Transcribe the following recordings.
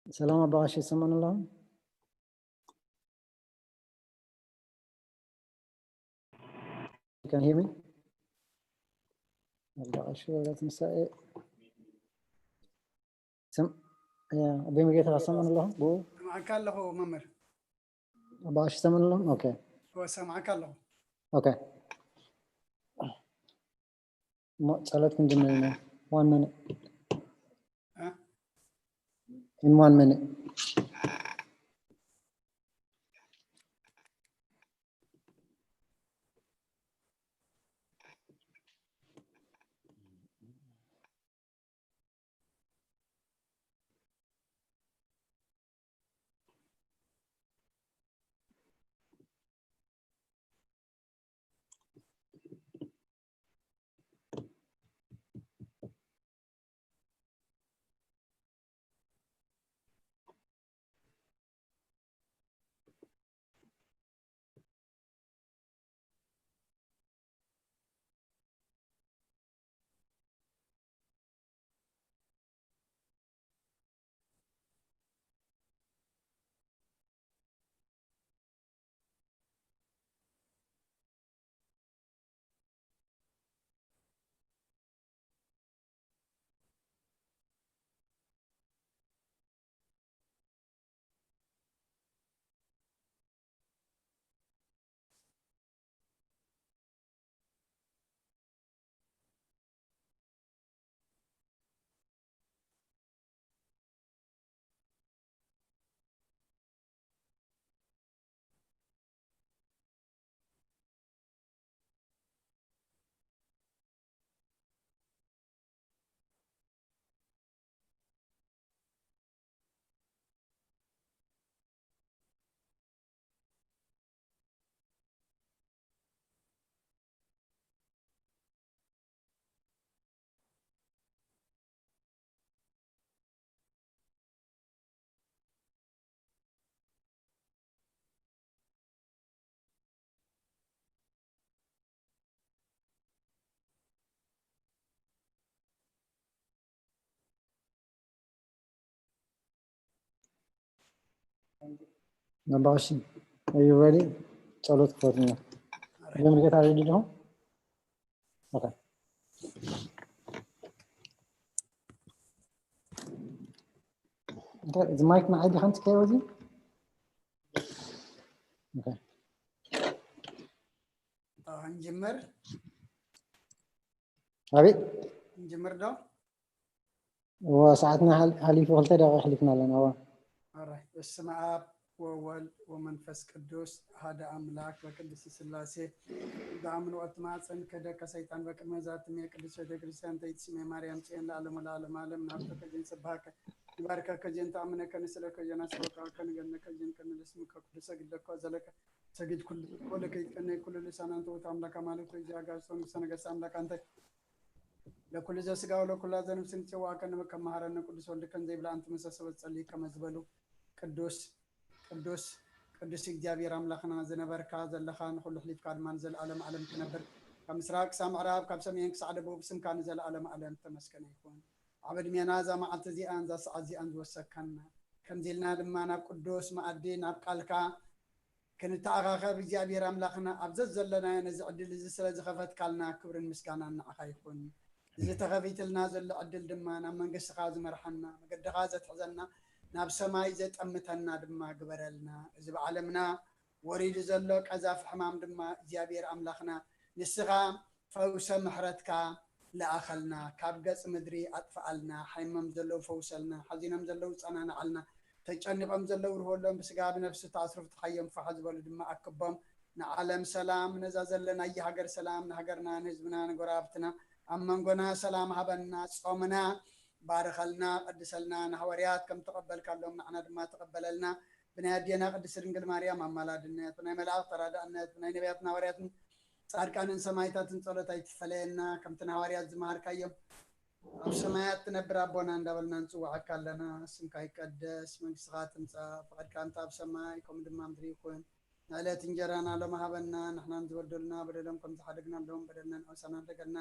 ሰላም ኣባ ቀሺ፣ ይሰማን ኣለኹ? Can you hear me? ኣባ ቀሺ ወላ ትንሳኤ። ስም-፣ ያ፣ ኣቦይ መርጌታ፣ ትሰማን ኣለኹ? ብኡ? ሰማዕካ ኣለኹ መምህር። ኣባ ቀሺ፣ ትሰማን ኣለኹ? ኦኬ። እወ፣ ሰማዕካ ኣለኹ። ኦኬ። እሞ ጸሎት ክንጅምር ኢና። One minute። እ? In one minute. ኣባ ቀሺ፣ are you ready? ጸሎት ክፈትና። ኣቦይ መርጌታ፣ ready ዲኹም? ኦኬ። እንታይ፣ እዚ ማይክ ንዓይ ዲኻ ንትካዮ እዚ? ኦኬ። ኣዎ፣ ክንጅምር? ኣቤት። ክንጅምር ዶ? እዋ፣ ሰዓትና ሓል-፣ ሓሊፉ፣ ክልተ ደቂቕ ሓሊፍና ኣለና። እዋ። ኣራይ፣ በስመ ኣብ ወወልድ ወመንፈስ ቅዱስ ኣሐደ ኣምላክ በቅድስት ሥላሴ። ዝኣምን ወትማፀን ከደከ ሰይጣን በቅድመ ዛትሜ ቅድስት ቤተ ክርስቲያን ተይትስሜ ማርያም ጽዮን ለዓለም ወለዓለም ዓለም። ናብተከ ጀን ጽባከ ንባርከከ ጀን ተኣምነከ ንስለከ ጀን ኣስበካከ ንገነከ ጀን ከንልስምከ ኩሉ ሰግድ ለከ ዘለከ ሰግድ ኩሉ ለከ ይትቀነ ኩሉ ልሳን አንተ ውእቱ አምላክ አማልክት ወእግዚአ አጋዕዝተ ወንጉሰ ነገስት አምላክ አንተ ለኩሉ ዘስጋ ወለኩላ ዘነፍስ ንጽዋከ ንበከ መሐረነ ቅዱስ ወልድ ከም ዘይብላ አንተ መሳሰበት ጸልይ ከመ ዝበሉ ቅዱስ ቅዱስ ቅዱስ እግዚኣብሔር ኣምላኽና ዝነበርካ ዘለኻ ንኹሉ ሕሊፍካ ድማ ንዘለዓለም ዓለም ትነብር። ካብ ምስራቅ ክሳብ ምዕራብ ካብ ሰሜን ክሳዕ ደቡብ ስምካ ንዘለዓለም ዓለም ተመስገነ ይኹን። ኣብ ዕድሜና እዛ መዓልቲ እዚኣን እዛ ሰዓት እዚኣን ዝወሰካና ከምዚ ኢልና ድማ ናብ ቅዱስ መኣዲ ናብ ቃልካ ክንተኣኻኸብ እግዚኣብሔር ኣምላኽና ኣብ ዘዘለናዮ ነዚ ዕድል እዚ ስለ ዝኸፈትካልና ክብርን ምስጋናን ንዓኻ ይኹን። እዚ ተኸፊትልና ዘሎ ዕድል ድማ ናብ መንግስትኻ ዝመርሓና መገድኻ ዘትሕዘና ናብ ሰማይ ዘጠምተና ድማ ግበረልና። እዚ ብዓለምና ወሪዱ ዘሎ ቀዛፊ ሕማም ድማ እግዚኣብሔር ኣምላኽና ንስኻ ፈውሰ ምሕረትካ ለኣኸልና፣ ካብ ገጽ ምድሪ ኣጥፍኣልና፣ ሓይሞም ዘለዉ ፈውሰልና፣ ሓዚኖም ዘለዉ ጸናንዓልና፣ ተጨኒቖም ዘለዉ ርህወሎም፣ ብስጋ ብነፍሲ ተኣስሩ ፍትሓዮም፣ ፋሕ ዝበሉ ድማ ኣክቦም። ንዓለም ሰላም፣ ነዛ ዘለናያ ሃገር ሰላም፣ ንሃገርና፣ ንህዝብና፣ ንጎረባብትና፣ ኣብ መንጎና ሰላም ሃበና፣ ጾምና ባርኸልና፣ ቀድሰልና፣ ንሃዋርያት ከም ተቐበልካሎም ንዓና ድማ ተቐበለልና። ብናይ ኣዴና ቅድስት ድንግል ማርያም ኣማላድነት፣ ብናይ መላእኽት ተራዳእነት፣ ብናይ ነቢያትን ሃዋርያትን ጻድቃንን ሰማዕታትን ጸሎት ኣይትፈለየና። ከምቲ ንሃዋርያት ዝመሃርካዮም ኣብ ሰማያት ትነብር ኣቦና እንዳበልና ንጽውዓካ ኣለና። ስምካ ይቀደስ፣ መንግስትኻ ትምጻእ፣ ፍቓድካ እንተ ኣብ ሰማይ ከምኡ ድማ ምድሪ ይኹን። ንዕለት እንጀራና ሎሚ ሃበና፣ ንሕናን ዝበደሉና በደሎም ከም ዝሓደግናሎም በደልና ንዕሰና ሓደገና።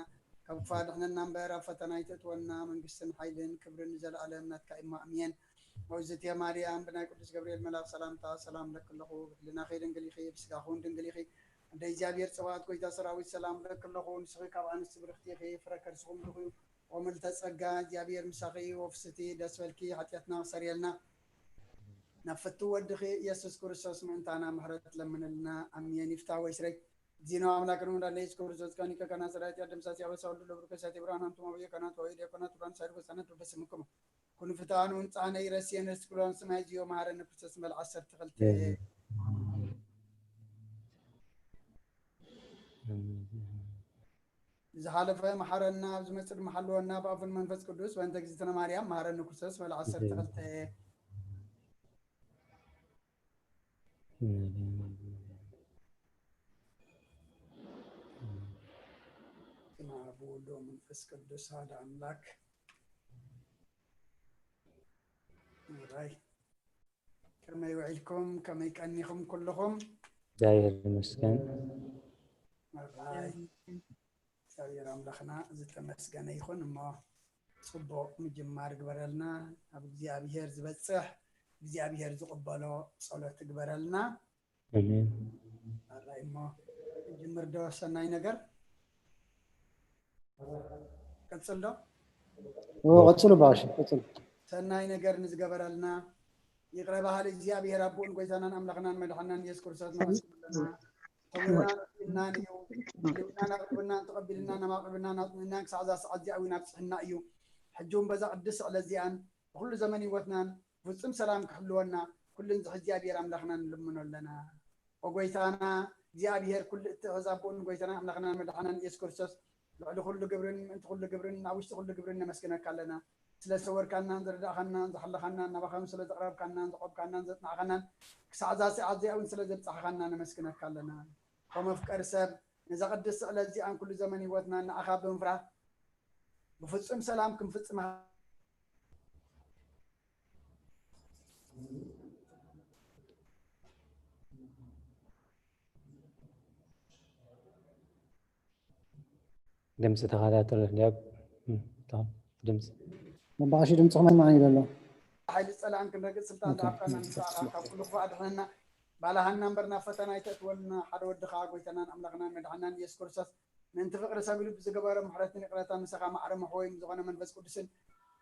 ካብ ክፉእ ኣድሕነና እምበር ኣብ ፈተና ኣይተእትወና፣ መንግስትን ሓይልን ክብርን ንዘለኣለም ናትካ እዩ እሞ ኣሜን። ሞይዘትየ ማርያም፣ ብናይ ቅዱስ ገብርኤል መልኣኽ ሰላምታ ሰላም እብለኪ ኣለኹ። ብድልናኺ ድንግል ኢኺ፣ ብስጋኺ እውን ድንግል ኢኺ። ኣደ እግዚኣብሔር ጸባኦት፣ ጎይታ ሰራዊት፣ ሰላም እብለኪ ኣለኹ። ንስኺ ካብ ኣንስቲ ብርኽቲ ኢኺ፣ ፍረ ከርስኺ ብሩኽ እዩ። ወምልተ ጸጋ፣ እግዚኣብሔር ምሳኺ እዩ። ወፍስቲ ደስ በልኪ፣ ሓጢኣትና ክሰርየልና፣ ናብ ፍቱ ወድኺ ኢየሱስ ክርስቶስ ምእንታና ምሕረት ለምንልና። ኣሜን። ይፍታ ወይ ስረይ። ዚና ኣምላክ ነው እንዳለ ኢየሱስ ክርስቶስ ካን ከና ጽራይ ያደም ሳሲ አበሳ ሁሉ ለብሩ ከሳቲ ብርሃን አንቱ ማብየ ከና ተወይ ዲያቆና ቱራን ሳይድ ወሰነት በስምኩም ኩን ፍታኑ እንጻነ ይረስየን ርስክሮን ስማይ ዚዮ ማረን ክርስቶስ መል ዓሰርተ ክልተ። ዝሓለፈ መሓረና፣ ኣብ ዝመጽእ ድማ ሓልወና፣ ብኣፉን መንፈስ ቅዱስ፣ በእንተ እግዝእትነ ማርያም መሓረኒ ክርስቶስ መል ዓሰርተ ክልተ። ስመ አብ ወወልድ ወመንፈስ ቅዱስ አሐዱ አምላክ። ራይ ከመይ ውዒልኩም? ከመይ ቀኒኹም ኩልኹም? እግዚኣብሔር ይመስገን። ራይ እግዚኣብሔር ኣምላኽና ዝተመስገነ ይኹን። እሞ ጽቡቕ ምጅማር ግበረልና። ኣብ እግዚኣብሔር ዝበጽሕ እግዚኣብሔር ዝቕበሎ ጸሎት ግበረልና። ኣሜን። ኣራይ እሞ ጅምር ዶ ሰናይ ነገር ቀጽል ዶ? ኦ፣ ቀጽሉ ባሽ፣ ቀጽሉ። ሰናይ ነገር ንዝገበረልና ይቕረ በሃሊ እግዚኣብሔር ኣቦን ጎይታናን ኣምላኽናን መድሓናን ኢየሱስ ክርስቶስ ነመስግነና። ክብርና ምስግናን እዩ። ልብናን ኣቕርብናን ተቐቢልናን ኣማቕርብናን ኣጽኒዕናን ክሳዕ እዛ ሰዓት እዚኣ እውን ኣብጽሕና እዩ። ሕጂ እውን በዛ ቅድስቲ ዕለት እዚኣን ብኩሉ ዘመን ህይወትናን ፍጹም ሰላም ክሕልወና ኩሉ ንዝሕ እግዚኣብሔር ኣምላኽና ንልምኖ ኣለና። ኦጎይታና እግዚኣብሔር ኩሉ እትእዘዝ ኣቦን ጎይታና ኣምላኽናን መድሓናን ኢየሱስ ክርስቶስ ልዕሊ ኩሉ ግብርን ምእንቲ ኩሉ ግብርን ኣብ ውሽጢ ኩሉ ግብርን ነመስግነካ ኣለና። ስለ ዝሰወርካናን ዝረዳእኻናን ዝሓለኻናን ናባኻ እውን ስለ ዘቕረብካናን ዘቆምካናን ዘጽናዕኻናን ክሳዕ እዛ ሰዓት እዚኣ እውን ስለ ዘብጻሕኻና ነመስግነካ ኣለና። ኦ መፍቀሪ ሰብ ነዛ ቅድስቲ ዕለት እዚኣን ኩሉ ዘመን ህይወትናን ንኣኻ ብምፍራህ ብፍጹም ሰላም ክንፍጽማ ድምፂ ተኸታተሉ። ድምፂ መባእሲ ድምፅኹም ኣይሰማዕን እዩ ዘሎ። ሓይሊ ጸላእን ክንረግጽ ስልጣን ዝሃብካና ንስኻ ካብ ኩሉ ክፉእ ኣድሕነና። ባላሃና እምበር ናብ ፈተና ኣይተእትወልና። ሓደ ወድኻ ጎይታናን ኣምላኽናን መድሓናን ኢየሱስ ክርስቶስ ምእንቲ ፍቕሪ ሰብ ኢሉ ብዝገበሮ ምሕረትን ይቕረታን ምሳኻ ማዕረ መሕወይም ዝኾነ መንፈስ ቅዱስን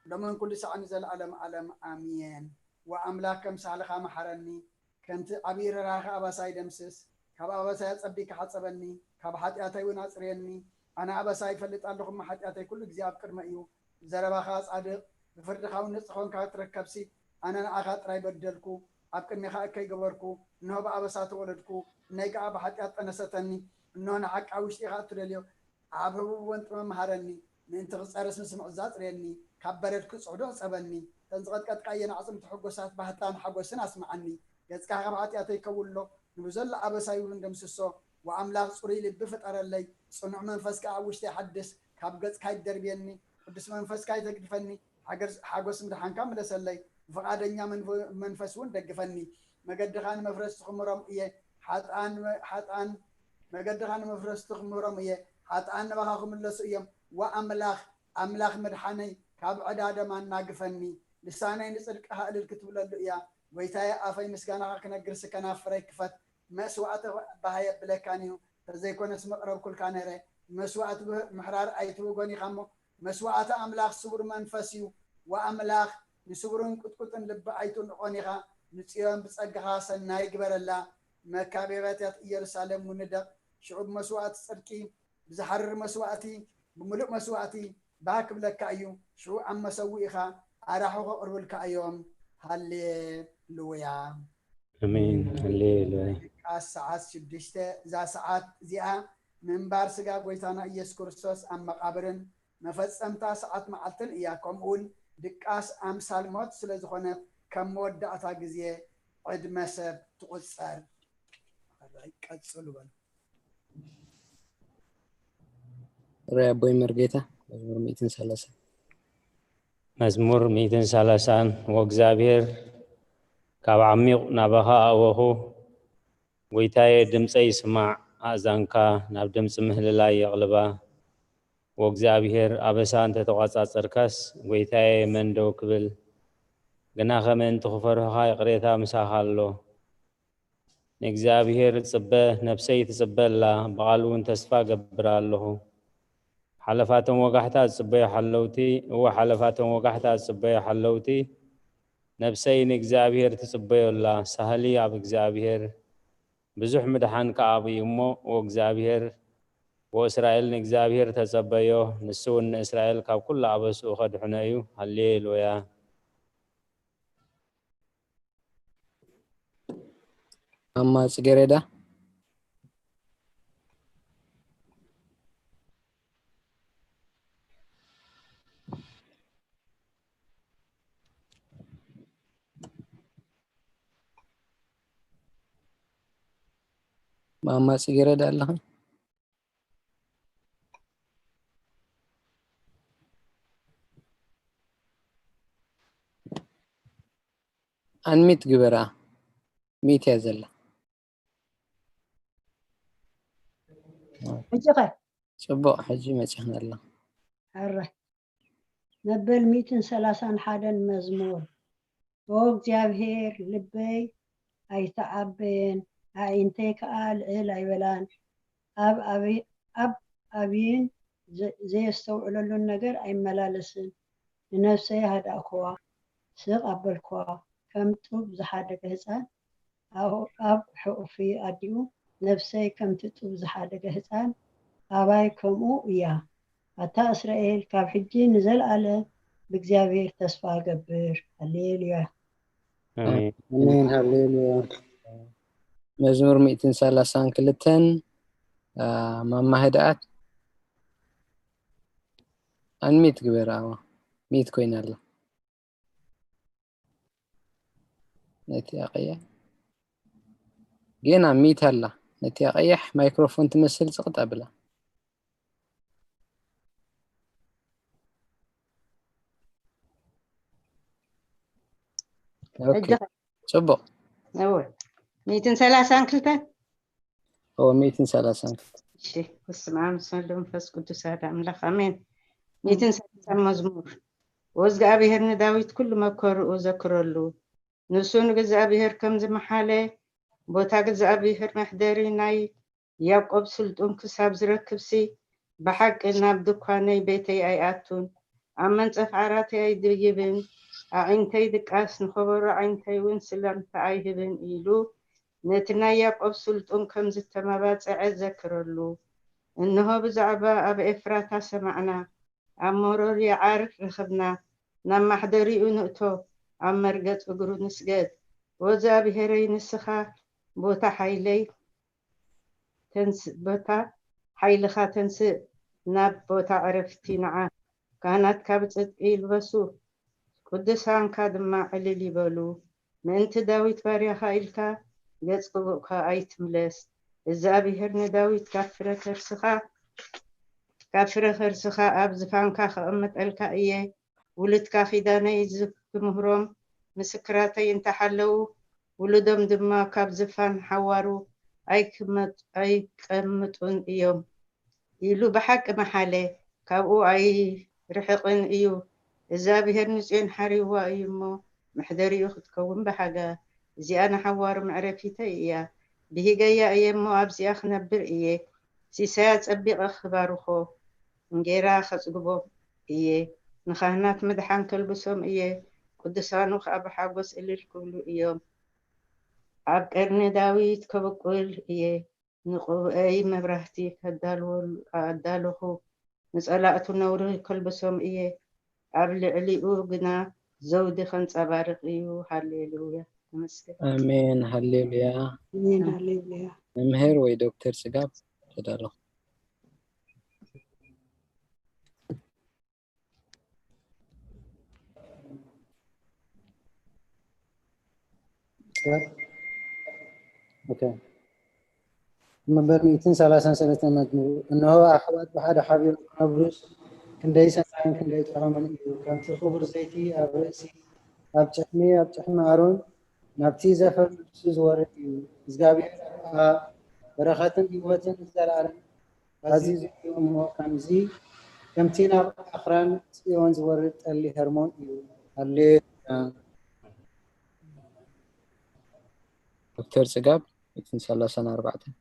ሎምን ኩሉ ሳዕ ንዘለኣለም ኣለም ኣሜን። ወኣምላክ ከም ሳህልኻ መሓረኒ፣ ከምቲ ዓብዪ ርህራኸ ኣባሳይ ደምስስ፣ ካብ ኣባሳይ ኣጸቢካ ሓጸበኒ፣ ካብ ሓጢኣተይ እውን ኣጽርየኒ። ኣነ ኣበሳይ ይፈልጥ ኣለኹ፣ እሞ ሓጢኣተይ ኩሉ ግዜ ኣብ ቅድመይ እዩ። ዘረባኻ ጻድቕ፣ ብፍርድኻ እውን ንጹሕ ኾንካ ክትርከብሲ፣ ኣነ ንኣኻ ጥራይ በደልኩ፣ ኣብ ቅድሜኻ እከይ ገበርኩ፣ እንሆ ብኣበሳ ተወለድኩ፣ እነይ ከኣ ብሓጢኣት ጠነሰተኒ። እንሆ ንሓቂ ኣብ ውሽጢ ኢኻ እትደልዮ፣ ኣብ ህቡብ ወንጢመ መሃረኒ፣ ምእንቲ ክጸርስ ምስምዕ እዛ ኣጽርየኒ፣ ካብ በረድ ክጽዕዶ ሕጸበኒ፣ እተን ዝቐጥቀጥካየን ኣዕጽምቲ ሕጎሳት ባህታን ሓጎስን ኣስምዓኒ። ገጽካ ካብ ሓጢኣተይ ከውሎ፣ ንብዘሎ ኣበሳይ እውን ደምስሶ። ወኣምላኽ ጽሩይ ልቢ ፍጠረለይ፣ ጽኑዕ መንፈስ ከኣ ኣብ ውሽጠይ ሓድስ። ካብ ገጽካ ኣይትደርብየኒ፣ ቅዱስ መንፈስካ ኣይተግድፈኒ፣ ሓገዝ-፣ ሓጎስ ምድሓንካ ምለሰለይ። ብፍቓደኛ መንፈ-፣ መንፈስ እውን ደግፈኒ። መገድኻ ንመፍረስቲ ክምህሮም እየ፣ ሓጥኣን፣ ሓጥኣን መገድኻ ንመፍረስቲ ክምህሮም እየ፣ ሓጥኣን ናባኻ ክምለሱ እዮም። ወኣምላኽ፣ ኣምላኽ መድሓነይ፣ ካብ ዕዳ ደም ኣናግፈኒ። ልሳነይ ንጽድቅኻ እልል ክትብለሉ እያ። ጐይታየ፣ ኣፈይ ምስጋናኻ ክነግርሲ ከናፍረይ ክፈት። መስዋእቲ ባህ ኣየብለካን እዩ፣ ተዘይኮነስ መቕረብኩልካ ነይረ። መስዋእቲ ብህ-፣ ምሕራር ኣይትብጎን ኢኻ እሞ፣ መስዋእቲ ኣምላኽ ስቡር መንፈስ እዩ። ወኣምላኽ ንስቡርን ቁጥቁጥን ልቢ ኣይትንቆን ኢኻ። ንጽዮን ብጸጋኻ ሰናይ ግበረላ። መካበብያታት ኢየሩሳሌም እውን ንደቕ። ሽዑ ብመስዋእቲ ጽድቂ፣ ብዝሓርር መስዋእቲ፣ ብምሉእ መስዋእቲ ባህ ክብለካ እዩ። ሽዑ ኣብ መሰውኢኻ ኣራሑ ከቕርቡልካ እዮም። ሃሌሉያ። ኣሜን። ሃሌሉያ። ድቃስ ሰዓት ሽዱሽተ፣ እዛ ሰዓት እዚኣ ምንባር ስጋ ጐይታና ኢየሱስ ክርስቶስ ኣብ መቓብርን መፈጸምታ ሰዓት መዓልትን እያ። ከምኡውን ድቃስ ኣምሳል ሞት ስለ ዝኾነት፣ ከም መወዳእታ ግዜ ዕድመ ሰብ ትቑጸር። ቀጽሉ በሉ። ርኣይ ኣቦይ መርጌታ፣ መዝሙር ሚእትን ሰላሳን። መዝሙር ሚእትን ሰላሳን። ወእግዚኣብሔር፣ ካብ ዓሚቕ ናባኻ ኣእወኹ፣ ጐይታየ፣ ድምጸይ ስማዕ፣ ኣእዛንካ ናብ ድምጺ ምህልላይ የቕልባ። ወእግዚኣብሔር፣ ኣበሳ እንተ ተቋጻጸርካስ፣ ጐይታየ፣ መን ደው ክብል? ግናኸ ምእንቲ ክፈርሑኻ ይቕሬታ ምሳኻ ኣሎ። ንእግዚኣብሔር ጽበ፣ ነፍሰይ ትጽበ ኣላ፣ ብቓሉ እውን ተስፋ እገብር ኣለኹ። ሓለፋቶም ወጋሕታ ዝጽበዮ ሓለውቲ፣ እወ፣ ሓለፋቶም ወጋሕታ ዝጽበዮ ሓለውቲ፣ ነፍሰይ ንእግዚኣብሔር ትጽበዮ ኣላ። ሳህሊ ኣብ እግዚኣብሔር፣ ብዙሕ ምድሓን ከኣ ኣብዩ እሞ፣ ወእግዚኣብሔር፣ ወእስራኤል ንእግዚኣብሔር ተጸበዮ፣ ንሱ እውን ንእስራኤል ካብ ኩሉ ኣበስኡ ከድሕኖ እዩ። ሃሌሉያ። ማማ ጽጌረዳ። ማማ ጽጌረዳ ኣለኻ? ኣንሚት ግበራ። ሚት እያ ዘላ። ሕጂ ኸ? ጽቡቕ፣ ሕጂ መጺኽና ኣላ። ሕራይ። መበል ሚእትን ሰላሳን ሓደን መዝሙር። ኦ እግዚኣብሔር፣ ልበይ ኣይተዓበየን፣ ኣዒንተይ ከኣ ልዕል ኣይበላን። ኣብ ኣቢ-፣ ኣብ ኣብይን ዘ-፣ ዘየስተውዕለሉን ነገር ኣይመላለስን። ንነፍሰይ ሃዳእክዋ፣ ስቕ ኣበልክዋ። ከም ጡብ ዝሓደገ ህጻን፣ ኣብ፣ ኣብ ሕቑፊ ኣዲኡ፣ ነፍሰይ ከምቲ ጡብ ዝሓደገ ህጻን፣ ኣባይ ከምኡ እያ። ኣታ እስራኤል፣ ካብ ሕጂ ንዘለኣለም ብእግዚኣብሔር ተስፋ እገብር። ሃሌሉያ። ኣሜን። ኣሜን። ሃሌሉያ። መዝሙር ሚእትን ሰላሳን ክልተን፣ አ፣ ማማ ህድኣት፣ ኣንሚት ግበር። ኣዋ፣ ሚት ኮይና ኣላ። ነቲ ኣቐያ-፣ ጌና ሚት ኣላ። ነቲ ኣቐያሕ ማይክሮፎን ትመስል ጽቕጥ ኣብላ። ኦኬ። ሕጂ ኸ? ጽቡቕ። እወ። ሚእትን ሰላሳን ክልተን? እወ፣ ሚእትን ሰላሳን ክልተን። እሺ፣ በስመ ኣብ፣ ወወልድ ወመንፈስ ቅዱስ፣ ኣሐዱ ኣምላኽ፣ ኣሜን። ሚእትን ሰላሳን መዝሙር። ወእግዚኣብሔር ንዳዊት ኩሉ መከርኡ ዘክረሉ። ንሱ ንእግዚኣብሔር ከም ዝመሓለ፣ ቦታ እግዚኣብሔር መሕደሪ ናይ ያዕቆብ ስልጡን ክሳብ ዝረክብሲ፣ ብሓቂ ናብ ድኳነይ ቤተይ ኣይኣቱን፣ ኣብ መንጸፍ ዓራተይ ኣይድይብን፣ ኣዒንተይ ድቃስ ንኸበሮ ኣዒንተይ እውን ስላምታ ኣይህብን ኢሉ፣ ነቲ ናይ ያዕቆብ ስልጡን ከም ዝተመባጽዐ ዘክረሉ። እንሆ ብዛዕባ ኣብ ኤፍራታ ሰማዕና፣ ኣብ መሮር የዓር ረኸብና፣ ናብ ማሕደሪኡ ንእቶ፣ ኣብ መርገጽ እግሩ ንስገድ። ወእግዚኣብሔረይ ንስኻ ቦታ ሓይለይ ተንስ-፣ ቦታ ሓይልኻ ተንስእ፣ ናብ ቦታ ዕረፍቲ ንዓ። ካህናትካ ብጽድቂ ይልበሱ፣ ቅዱሳንካ ድማ ዕልል ይበሉ። ምእንቲ ዳዊት ባርያኻ ኢልካ፣ ገጽ ቅቡእካ ኣይትምለስ። እግዚኣብሔር ንዳዊት ካብ ፍረ ከርስኻ፣ ካብ ፍረ ከርስኻ ኣብ ዝፋንካ ከቐምጠልካ እየ። ውሉድካ ኪዳነይ ዝክምህሮም፣ ምስክራተይ እንተሓለዉ፣ ውሉዶም ድማ ካብ ዝፋን ሓዋሩ ኣይክመጥ-፣ ኣይቀምጡን እዮም። ኢሉ ብሓቂ መሓለ፣ ካብኡ ኣይርሕቕን እዩ። እግዚኣብሄር ንጽዮን ሓሪዋ እዩ እሞ፣ መሕደሪኡ ክትከውን ብሓጋ። እዚኣ ንሓዋሩ መዕረፊተይ እያ፣ ብሂገያ እየ እሞ ኣብዚኣ ክነብር እየ። ሲሳያ ጸቢቐ ክባርኾ፣ እንጌራ ከጽግቦም እየ። ንኻህናት ምድሓን ከልብሶም እየ፣ ቅዱሳኑ ኸኣ ብሓጎስ እልል ክብሉ እዮም። ኣብ ቀርኒ ዳዊት ከብቁል እየ። ንቕብአይ መብራህቲ ከዳልወሉ ኣዳለኹ፣ ንጸላእቱ ነውሪ ከልብሶም እየ፣ ኣብ ልዕሊኡ ግና ዘውዲ ከንጸባርቕ እዩ። ሃሌሉያ። ተመስገን። ኣሜን። ሃሌሉያ። ኣሜን። ሃሌሉያ። መምህር ወይ ዶክተር ጽጋብ ተዳለኹ። ኦኬ። መበል ሚእትን ሰላሳን ሰለስተን መዝሙር። እንሆ፣ ኣሕዋት ብሓደ ሓቢሮም ክነብሩስ ክንደይ ሰናይን ክንደይ ጥዑምን እዩ! ከምቲ ክቡር ዘይቲ ኣብ ርእሲ፣ ኣብ ጭሕሚ፣ ኣብ ጭሕሚ ኣሮን፣ ናብቲ ዘፈር ቅዱስ ዝወርድ እዩ። እግዚኣብሔር ኣቦኣ በረኸትን ህይወትን ንዘለኣለም ኣዚዙ እዩ እሞ፣ ከምዚ፣ ከምቲ ናብ ኣኽራን ጽዮን ዝወርድ ጠሊ ሄርሞን እዩ። ሃሌሉያ። ዶክተር ጽጋብ፣ ሚእትን ሰላሳን ኣርባዕተን።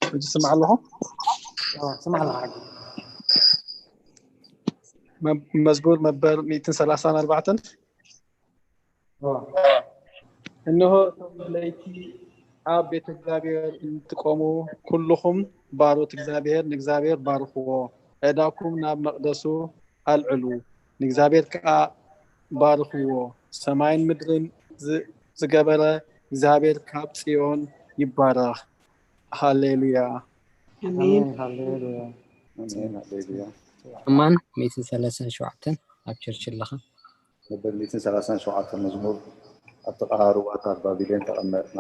ሕጂ ስምዕ ኣለኹ። ስምዕ ኣለኻ። መዝሙር መበል ሚእትን ሰላሳን ኣርባዕተን። እንሆ እቶም ለይቲ ኣብ ቤተ እግዚኣብሔር እንትቆሙ፣ ኩልኹም ባሮት እግዚኣብሔር ንእግዚኣብሔር ባርኽዎ፣ ኣእዳውኩም ናብ መቕደሱ ኣልዕሉ፣ ንእግዚኣብሔር ከኣ ባርኽዎ። ሰማይን ምድርን ዝገበረ እግዚኣብሔር ካብ ጽዮን ይባረኽ። ሃሌሉያ። ኣሜን። ሃሌሉያ። ኣሜን። ሃሌሉያ። ኣማን ሚእትን ሰላሳን ሸውዓተን ኣብ ቸርች ኣለኻ። መበል ሚእትን ሰላሳን ሸውዓተን መዝሙር። ኣብ ጥቓ ሩባታት ባቢሎን ተቐመጥና፣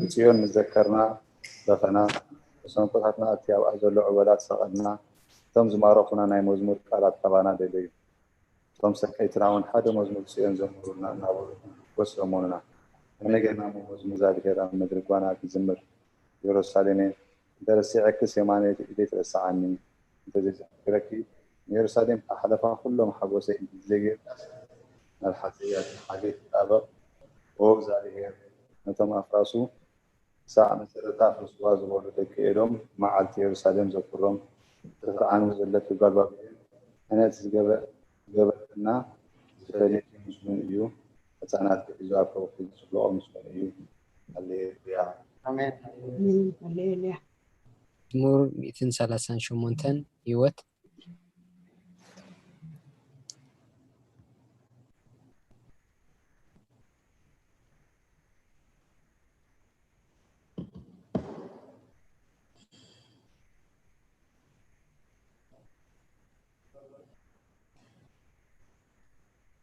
ንጽዮን ምስ ዘከርና በኸና፣ ንሰንኮታትና ኣብቲ ኣብኣ ዘሎ ዑበላት ሰቐልና። እቶም ዝማረኹና ናይ መዝሙር ቃላት ካባና ደለዩ። እቶም ሰቀይትና እውን ሓደ መዝሙር ጽዮን ዘምሩልና እናበሉ ጎስለሞኑና። ኣነ ገና እሞ መዝሙር እግዚኣብሔር ኣብ ምድሪ ጓና ክዝምር፣ ኢየሩሳሌመይ፣ እንተ ረሲዐክስ የማነይቲ ኢደይ ትረስዓኒ፣ እንተ ዘይዘኪረኪ ንኢየሩሳሌም ክሓለፋ ኩሎም ሓጎሰይ ኢድ ዘይገይር፣ መልሓሰይ እያ ሓገይ ትጣበቕ። ኦ እግዚኣብሔር፣ ነቶም ኣፍራሱ ክሳዕ መሰረታ ኣፍርስዋ ዝበሉ ደቂ ኤዶም መዓልቲ ኢየሩሳሌም ዘክሮም። ተተዓንዊ ዘለኪ ጓል ባቢሎን፣ ሕነ ዝገበርክና ዝፈለየኪ ምስጉን እዩ። ህፃናት ክሕዙ ኣብ ከብኺ ዝፅብለቖ ምስጉን እዩ። ሃሌሉያ። ኣሜን። ሃሌሉያ። መዝሙር ሚእትን ሰላሳን ሸሞንተን ህይወት።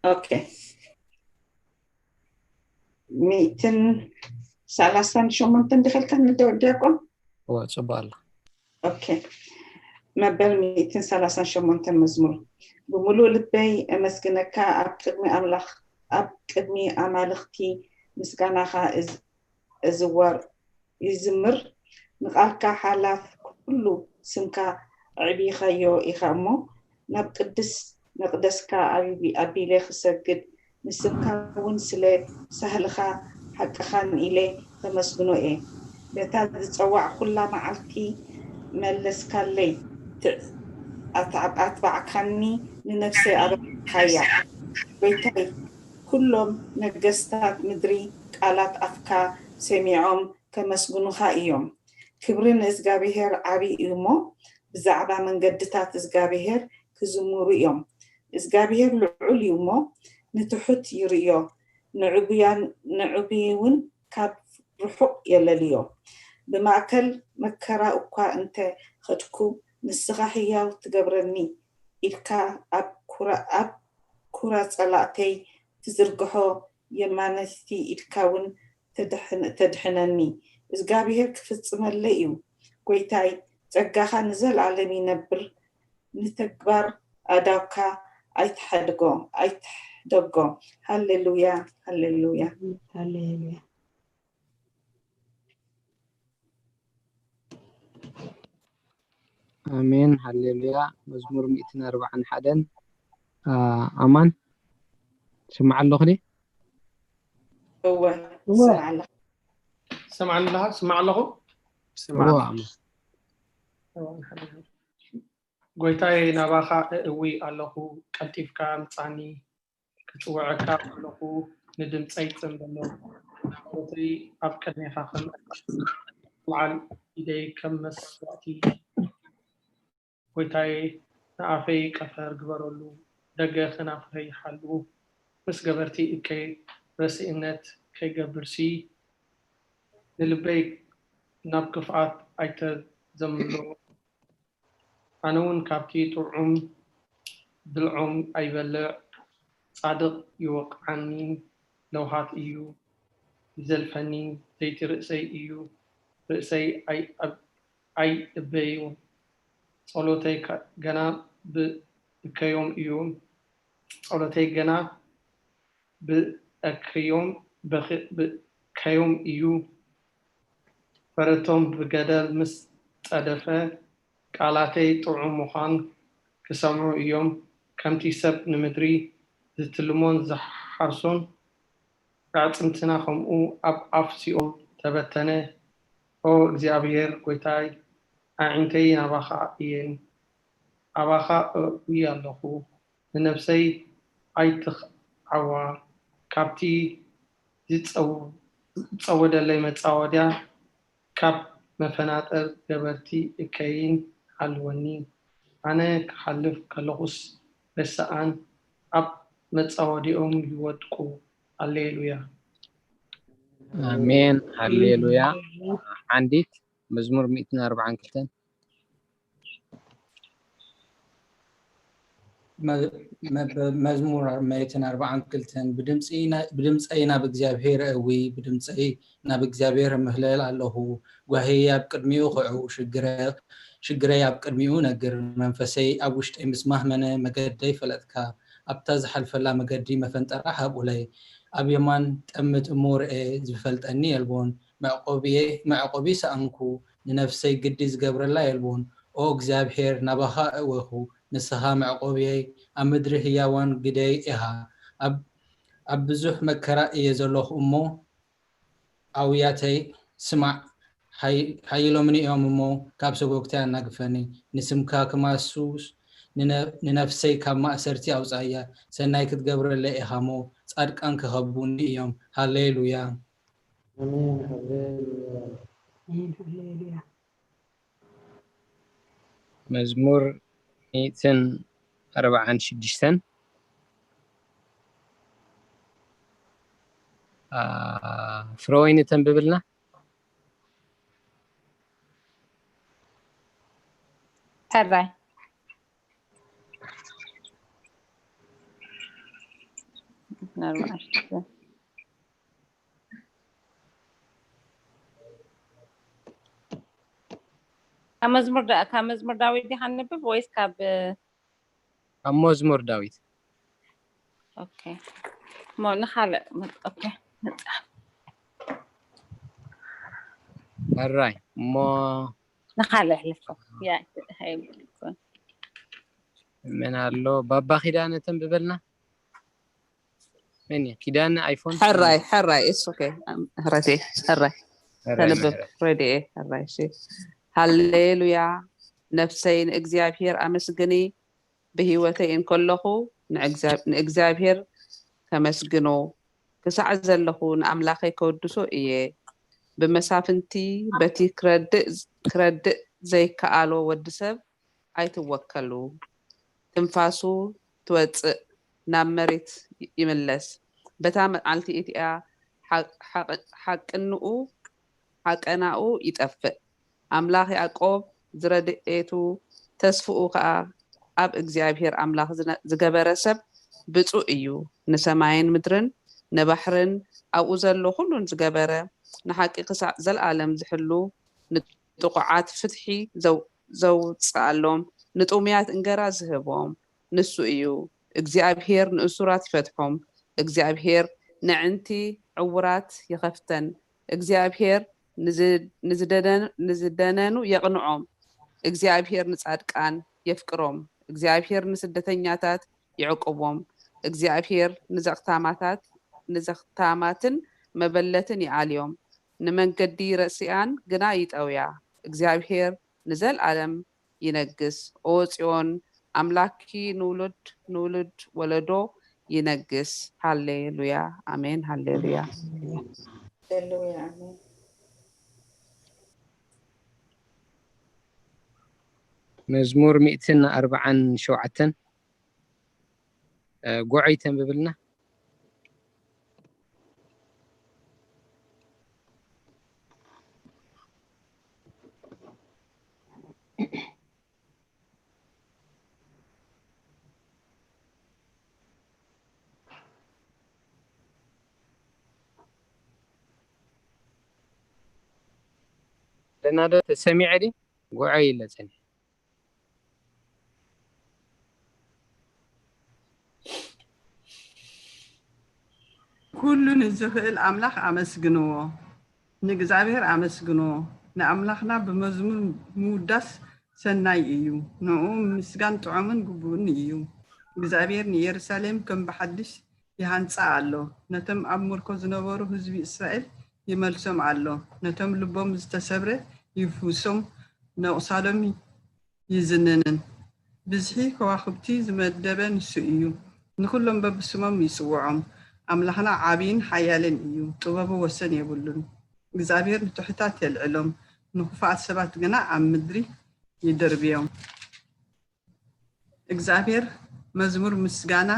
ኦኬ። ሚእትን ሰላሳን ሸሞንተን ድኸልካ ንደወል ዲያቆን። እዎ፣ ጽቡቕ ኣሎ። ኦኬ። መበል ሚእትን ሰላሳን ሸሞንተን መዝሙር። ብምሉእ ልበይ እመስግነካ፣ ኣብ ቅድሚ ኣምላኽ፣ ኣብ ቅድሚ ኣማልኽቲ ምስጋናኻ እዝ-፣ እዝወር፣ ይዝምር። ንቓልካ ሓላፍ ኩሉ ስምካ ኣዕቢኻዮ ኢኻ እሞ፣ ናብ ቅዱስ መቕደስካ ኣቢቢ-፣ ኣቢለ ክሰግድ፣ ንስምካ እውን ስለ ሳህልኻ ሓቅኻን ኢለ ከመስግኖ እየ። በታ ዝጸዋዕኩላ መዓልቲ መለስካለይ፣ ትዕ-፣ ኣትዓ-፣ ኣትባዕካኒ፣ ንነፍሰይ ኣበርቲዕካያ። ጐይታይ፣ ኩሎም ነገስታት ምድሪ ቃላት ኣፍካ ሰሚዖም ከመስግኑኻ እዮም። ክብሪ ንእዝጋብሄር ዓቢ እዩ እሞ፣ ብዛዕባ መንገድታት እዝጋብሄር ክዝምሩ እዮም። እዝጋብሄር ልዑል እዩ እሞ፣ ንትሑት ይርእዮ፣ ንዕቡያን-፣ ንዕቡይ እውን ካብ ርሑቕ የለልዮ። ብማእከል መከራ እኳ እንተ ኸድኩ፣ ንስኻ ህያው ትገብረኒ ኢልካ፣ ኣብ ኩራ-፣ ኣብ ኩራ ጸላእተይ ትዝርግሖ የማነይቲ ኢድካ እውን ተድሕን-፣ ተድሕነኒ። እዝጋብሄር ክፍጽመለይ እዩ። ጐይታይ፣ ጸጋኻ ንዘለኣለም ይነብር፣ ንተግባር ኣእዳውካ ኣይትሓድጎ፣ ኣይትሕደጎ። ሃሌሉያ፣ ሃሌሉያ። ሃሌሉያ። ኣሜን፣ ሃሌሉያ። መዝሙር ሚእትን ኣርባዓን ሓደን፣ ኣ፣ ኣማን፣ ትስማዕ ኣለኹ ድየ? እወ፣ እወ። ስማዕ ኣለኻ። ትሰምዓኒ ኣለኻ? ትስማዕ ኣለኹ? ትስማዕ እዎ፣ ኣለኹ? ኣማን። እወ፣ ሓደራ። ጐይታየ፣ ናባኻ እእዊ ኣለኹ፣ ቀልጢፍካ ምጻኒ። ክጽውዐካ ከለኹ ንድምጸይ ጽምበሎ፣ ጸሎተይ ኣብ ቅድሜኻ ከም ለዓል፣ ኢደይ ከም መስዋእቲ። ጐይታየ፣ ንኣፈይ ቀፈር ግበረሉ፣ ደገ ከናፍረይ ሓሉ፣ ምስ ገበርቲ እከይ ረሲእነት ከይገብርሲ፣ ንልበይ ናብ ክፍኣት ኣይተዘምሮ። ኣነ እውን ካብቲ ጥዑም ብልዖም ኣይበልዕ። ጻድቕ ይወቕዓኒ፣ ለውሃት እዩ ይዘልፈኒ። ዘይቲ ርእሰይ እዩ፣ ርእሰይ ኣይ- ኣብ- ኣይእበዩ። ጸሎተይ ከ- ገና ብ- ብከዮም እዩ፣ ጸሎተይ ገና ብእከዮም በኺ- ብእከዮም እዩ። በረቶም ብገደል ምስ ጸደፈ፣ ቃላተይ ጥዑም ምዃን ክሰምዑ እዮም። ከምቲ ሰብ ንምድሪ ዝትልሞን ዝሓርሶን፣ ኣዕጽምትና ከምኡ ኣብ ኣፍ ሲኦል ተበተነ። ኦ እግዚኣብሔር ጐይታይ፣ ኣዒንተይ ናባኻ እየን፣ ኣባኻ እእዊ ኣለኹ። ንነፍሰይ ኣይትኽዓዋ፣ ካብቲ ዝጸው- ዝጸወደለይ መጻወድያ፣ ካብ መፈናጠር ገበርቲ እከይን ሓልወኒ። ኣነ ክሓልፍ ከለኹስ ረስኣን፣ ኣብ መጻወድያኦም ይወድቁ። ሃሌሉያ። ኣሜን። ሃሌሉያ። ዓንዲት መዝሙር ሚእትን ኣርባዓን ክልተን። መ- መ- መዝሙር መእትን ኣርባዓን ክልተን። ብድምፂ ና- ብድምፀይ ናብ እግዚኣብሔር እዊ፣ ብድምፀይ ናብ እግዚኣብሔር እምህለል ኣለኹ። ጓሄይ ኣብ ቅድሚኡ ክዑ፣ ሽግረ- ሽግረይ ኣብ ቅድሚኡ ነግር። መንፈሰይ ኣብ ውሽጠይ ምስ ማህመነ፣ መገደይ ፈለጥካ። ኣብታ ዝሓልፈላ መገዲ መፈንጠራ ሃብኡለይ። ኣብ የማን ጠምት እሞ ርኤ፣ ዝፈልጠኒ የልቦን። መዕቆብየ- መዕቆቢ ሰኣንኩ፣ ንነፍሰይ ግዲ ዝገብረላ የልቦን። ኦ እግዚኣብሔር፣ ናባኻ እወኹ፣ ንስኻ መዕቆብየይ፣ ኣብ ምድሪ ህያዋን ግደይ ኢኻ። ኣብ- ኣብ ብዙሕ መከራ እየ ዘለኹ እሞ፣ ኣውያተይ ስማዕ። ሓይ- ሓይሎምኒ እዮም እሞ፣ ካብ ሰጎግተይ ኣናግፈኒ። ንስምካ ክማሱስ፣ ንነ- ንነፍሰይ ካብ ማእሰርቲ ኣውጻእያ። ሰናይ ክትገብረለይ ኢኻ እሞ፣ ጻድቃን ክኸቡኒ እዮም። ሃሌሉያ። ኣሜን። ሃሌሉያ። ኣሜን። ሃሌሉያ። መዝሙር ሚእትን ኣርባዓን ሽዱሽተን። አ፣ ፍረወይኒ ተንብብልና። ሕራይ። ኣርባዓ ሽዱሽተ። ካብ መዝሙር ዳ- ካብ መዝሙር ዳዊት ዲኻ ንብብ ወይስ ካብ ካብ መዝሙር ዳዊት። ኦኬ። እሞ ንኻልእ መጽ- ኦኬ፣ መጽሓፍ ሕራይ እሞ ንኻልእ ኣሕልፎ። ያ፣ ኣይብል ይኮን። መን ኣሎ? ባባ ኪዳነ ተንብበልና። መን እዩ? ኪዳነ ኣይፎን። ሕራይ ሕራይ እሱ ኦኬ። ሕረቴ ሕራይ ሕራይ ተንብብ ምሕረት። ሬድኤ ሕራይ እሺ። ሃሌሉያ፣ ነፍሰይ ንእግዚኣብሔር ኣመስግኒ። ብህይወተይ እንከለኹ ንእግዚኣ- ንእግዚኣብሔር ከመስግኖ፣ ክሳዕ ዘለኹ ንኣምላኸይ ከወድሶ እየ። ብመሳፍንቲ በቲ ክረድእ ክረድእ ዘይከኣሎ ወዲ ሰብ ኣይትወከሉ። ትንፋሱ ትወጽእ፣ ናብ መሬት ይምለስ። በታ መዓልቲ እቲኣ ሓቅ- ሓቅ- ሓቅንኡ ሓቀናኡ ይጠፍእ። ኣምላኽ ያዕቆብ ዝረድኤቱ ተስፍኡ ኸኣ ኣብ እግዚኣብሔር ኣምላኽ ዝነ- ዝገበረ ሰብ ብፁእ እዩ። ንሰማይን ምድርን ንባሕርን ኣብኡ ዘሎ ኹሉን ዝገበረ ንሓቂ ክሳዕ ዘለኣለም ዝሕሉ ንጥቑዓት ፍትሒ ዘው- ዘውፅኣሎም ንጥሙያት እንገራ ዝህቦም ንሱ እዩ። እግዚኣብሔር ንእሱራት ይፈትሖም። እግዚኣብሔር ነዕንቲ ዕውራት ይኸፍተን። እግዚኣብሔር ንዝ- ንዝደደን- ንዝደነኑ የቕንዖም። እግዚኣብሔር ንጻድቃን የፍቅሮም። እግዚኣብሔር ንስደተኛታት ይዕቁቦም። እግዚኣብሔር ንዘኽታማታት ንዘኽታማትን መበለትን ይኣልዮም። ንመንገዲ ረሲኣን ግና ይጠውያ። እግዚኣብሔር ንዘልኣለም ይነግስ። ኦ ጽዮን ኣምላኪ ንውሉድ ንውሉድ ወለዶ ይነግስ። ሃሌሉያ ኣሜን። ሃሌሉያ። ሃሌሉያ ኣሜን። መዝሙር ሚእትን ኣርባዓን ሸውዓተን። እ፣ ጎዐይ ተንብብልና። ኣለና ዶ? ተሰሚዐ ድዩ? ጉዖ ኢለ ጸኒሐ። ኩሉ ንዝኽእል ኣምላኽ ኣመስግንዎ። ንእግዚኣብሔር ኣመስግንዎ። ንኣምላኽና ብመዝሙር ምውዳስ ሰናይ እዩ። ንዕኡ ምስጋን ጥዑምን ግቡእን እዩ። እግዚኣብሔር ንኢየሩሳሌም ከም ብሓድሽ ይሃንጻ ኣሎ። ነቶም ኣብ ምርኮ ዝነበሩ ህዝቢ እስራኤል ይመልሶም ኣሎ። ነቶም ልቦም ዝተሰብረ ይፍውሶም፣ ነቑሳሎም ይዝንንን። ብዝሒ ከዋኽብቲ ዝመደበ ንሱ እዩ። ንኹሎም በብስሞም ይጽውዖም። ኣምላኽና ዓብይን ሓያልን እዩ። ጥበቡ ወሰን የብሉን። እግዚኣብሔር ንትሑታት የልዕሎም፣ ንኽፉኣት ሰባት ግና ኣብ ምድሪ ይድርብዮም። እግዚኣብሔር መዝሙር ምስጋና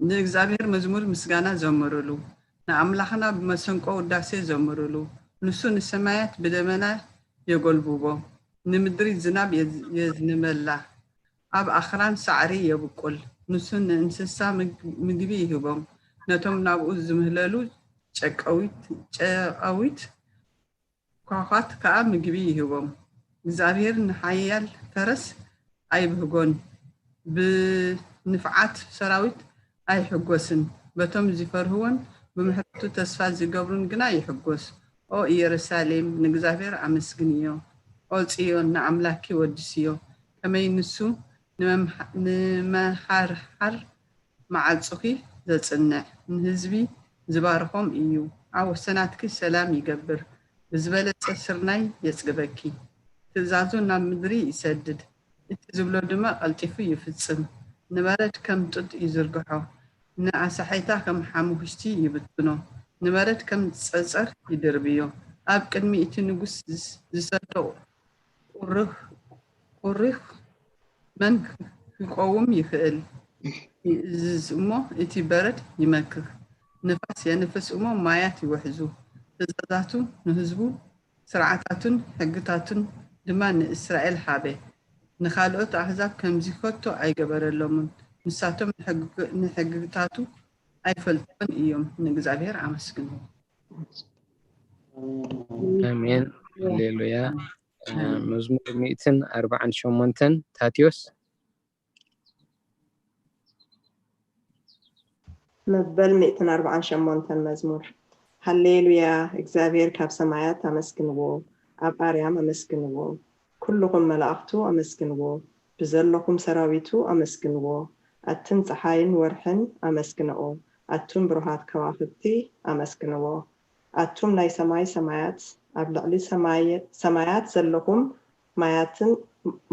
ንእግዚኣብሔር መዝሙር ምስጋና ዘምሩሉ፣ ንኣምላኽና ብመሰንቆ ውዳሴ ዘምሩሉ። ንሱ ንሰማያት ብደመና የጎልብቦ፣ ንምድሪ ዝናብ የዝ- የዝንበላ፣ ኣብ ኣኽራን ሳዕሪ የብቁል። ንሱ ንእንስሳ ምግ- ምግቢ ይህቦም፣ ነቶም ናብኡ ዝምህለሉ ጨቀዊት ጨቀዊት ኳዃት ከኣ ምግቢ ይህቦም። እግዚኣብሔር ንሓያል ፈረስ ኣይብህጎን፣ ብንፍዓት ሰራዊት ኣይሕጎስን። በቶም ዝፈርህዎን ብምሕረቱ ተስፋ ዝገብሩን ግና ይሕጎስ። ኦ ኢየሩሳሌም፣ ንእግዚኣብሔር ኣመስግንዮ። ኦ ጽዮን፣ ንኣምላኪ ወድስዮ። ከመይ ንሱ ንመምሃ- ንመሃርሃር መዓጹኺ ዘጽንዕ፣ ንህዝቢ ዝባርኾም እዩ። ኣብ ወሰናትኪ ሰላም ይገብር፣ ብዝበለጸ ስርናይ የጽግበኪ። ትእዛዙ ናብ ምድሪ ይሰድድ፣ እቲ ዝብሎ ድማ ቀልጢፉ ይፍጽም። ንበረድ ከም ጡጥ ይዝርግሖ፣ ንኣሳሒታ ከም ሓሙኽሽቲ ይብትኖ፣ ንበረድ ከም ጸጸር ይድርብዮ። ኣብ ቅድሚ እቲ ንጉስ ዝስ- ዝሰዶ ቁሩኽ ቁሩኽ መን ክቆውም ይኽእል? ይእዝዝ እሞ እቲ በረድ ይመክኽ፣ ንፋስ የንፍስ እሞ ማያት ይውሕዙ። ትእዛዛቱ ንህዝቡ፣ ስርዓታቱን ሕግታቱን ድማ ንእስራኤል ሃበ። ንኻልኦት ኣህዛብ ከምዚ ከቶ ኣይገበረሎምን። ንሳቶም ንሕግ- ንሕግታቱ ኣይፈልጥዎን እዮም። ንእግዚኣብሔር ኣመስግንዎ። ኣሜን። ሃሌሉያ። መዝሙር ሚእትን ኣርባዓን ሸሞንተን ታቴዎስ። መበል ሚእትን ኣርባዓን ሸሞንተን መዝሙር። ሃሌሉያ፣ እግዚኣብሔር ካብ ሰማያት ኣመስግንዎ፣ ኣብ ኣርያም ኣመስግንዎ፣ ኩልኹም መላእኽቱ ኣመስግንዎ፣ ብዘለኹም ሰራዊቱ ኣመስግንዎ፣ ኣትን ፀሓይን ወርሕን ኣመስግንኦ፣ ኣቱም ብሩሃት ከዋኽብቲ ኣመስግንዎ። ኣቱም ናይ ሰማይ ሰማያት፣ ኣብ ልዕሊ ሰማይ- ሰማያት ዘለኹም ማያትን-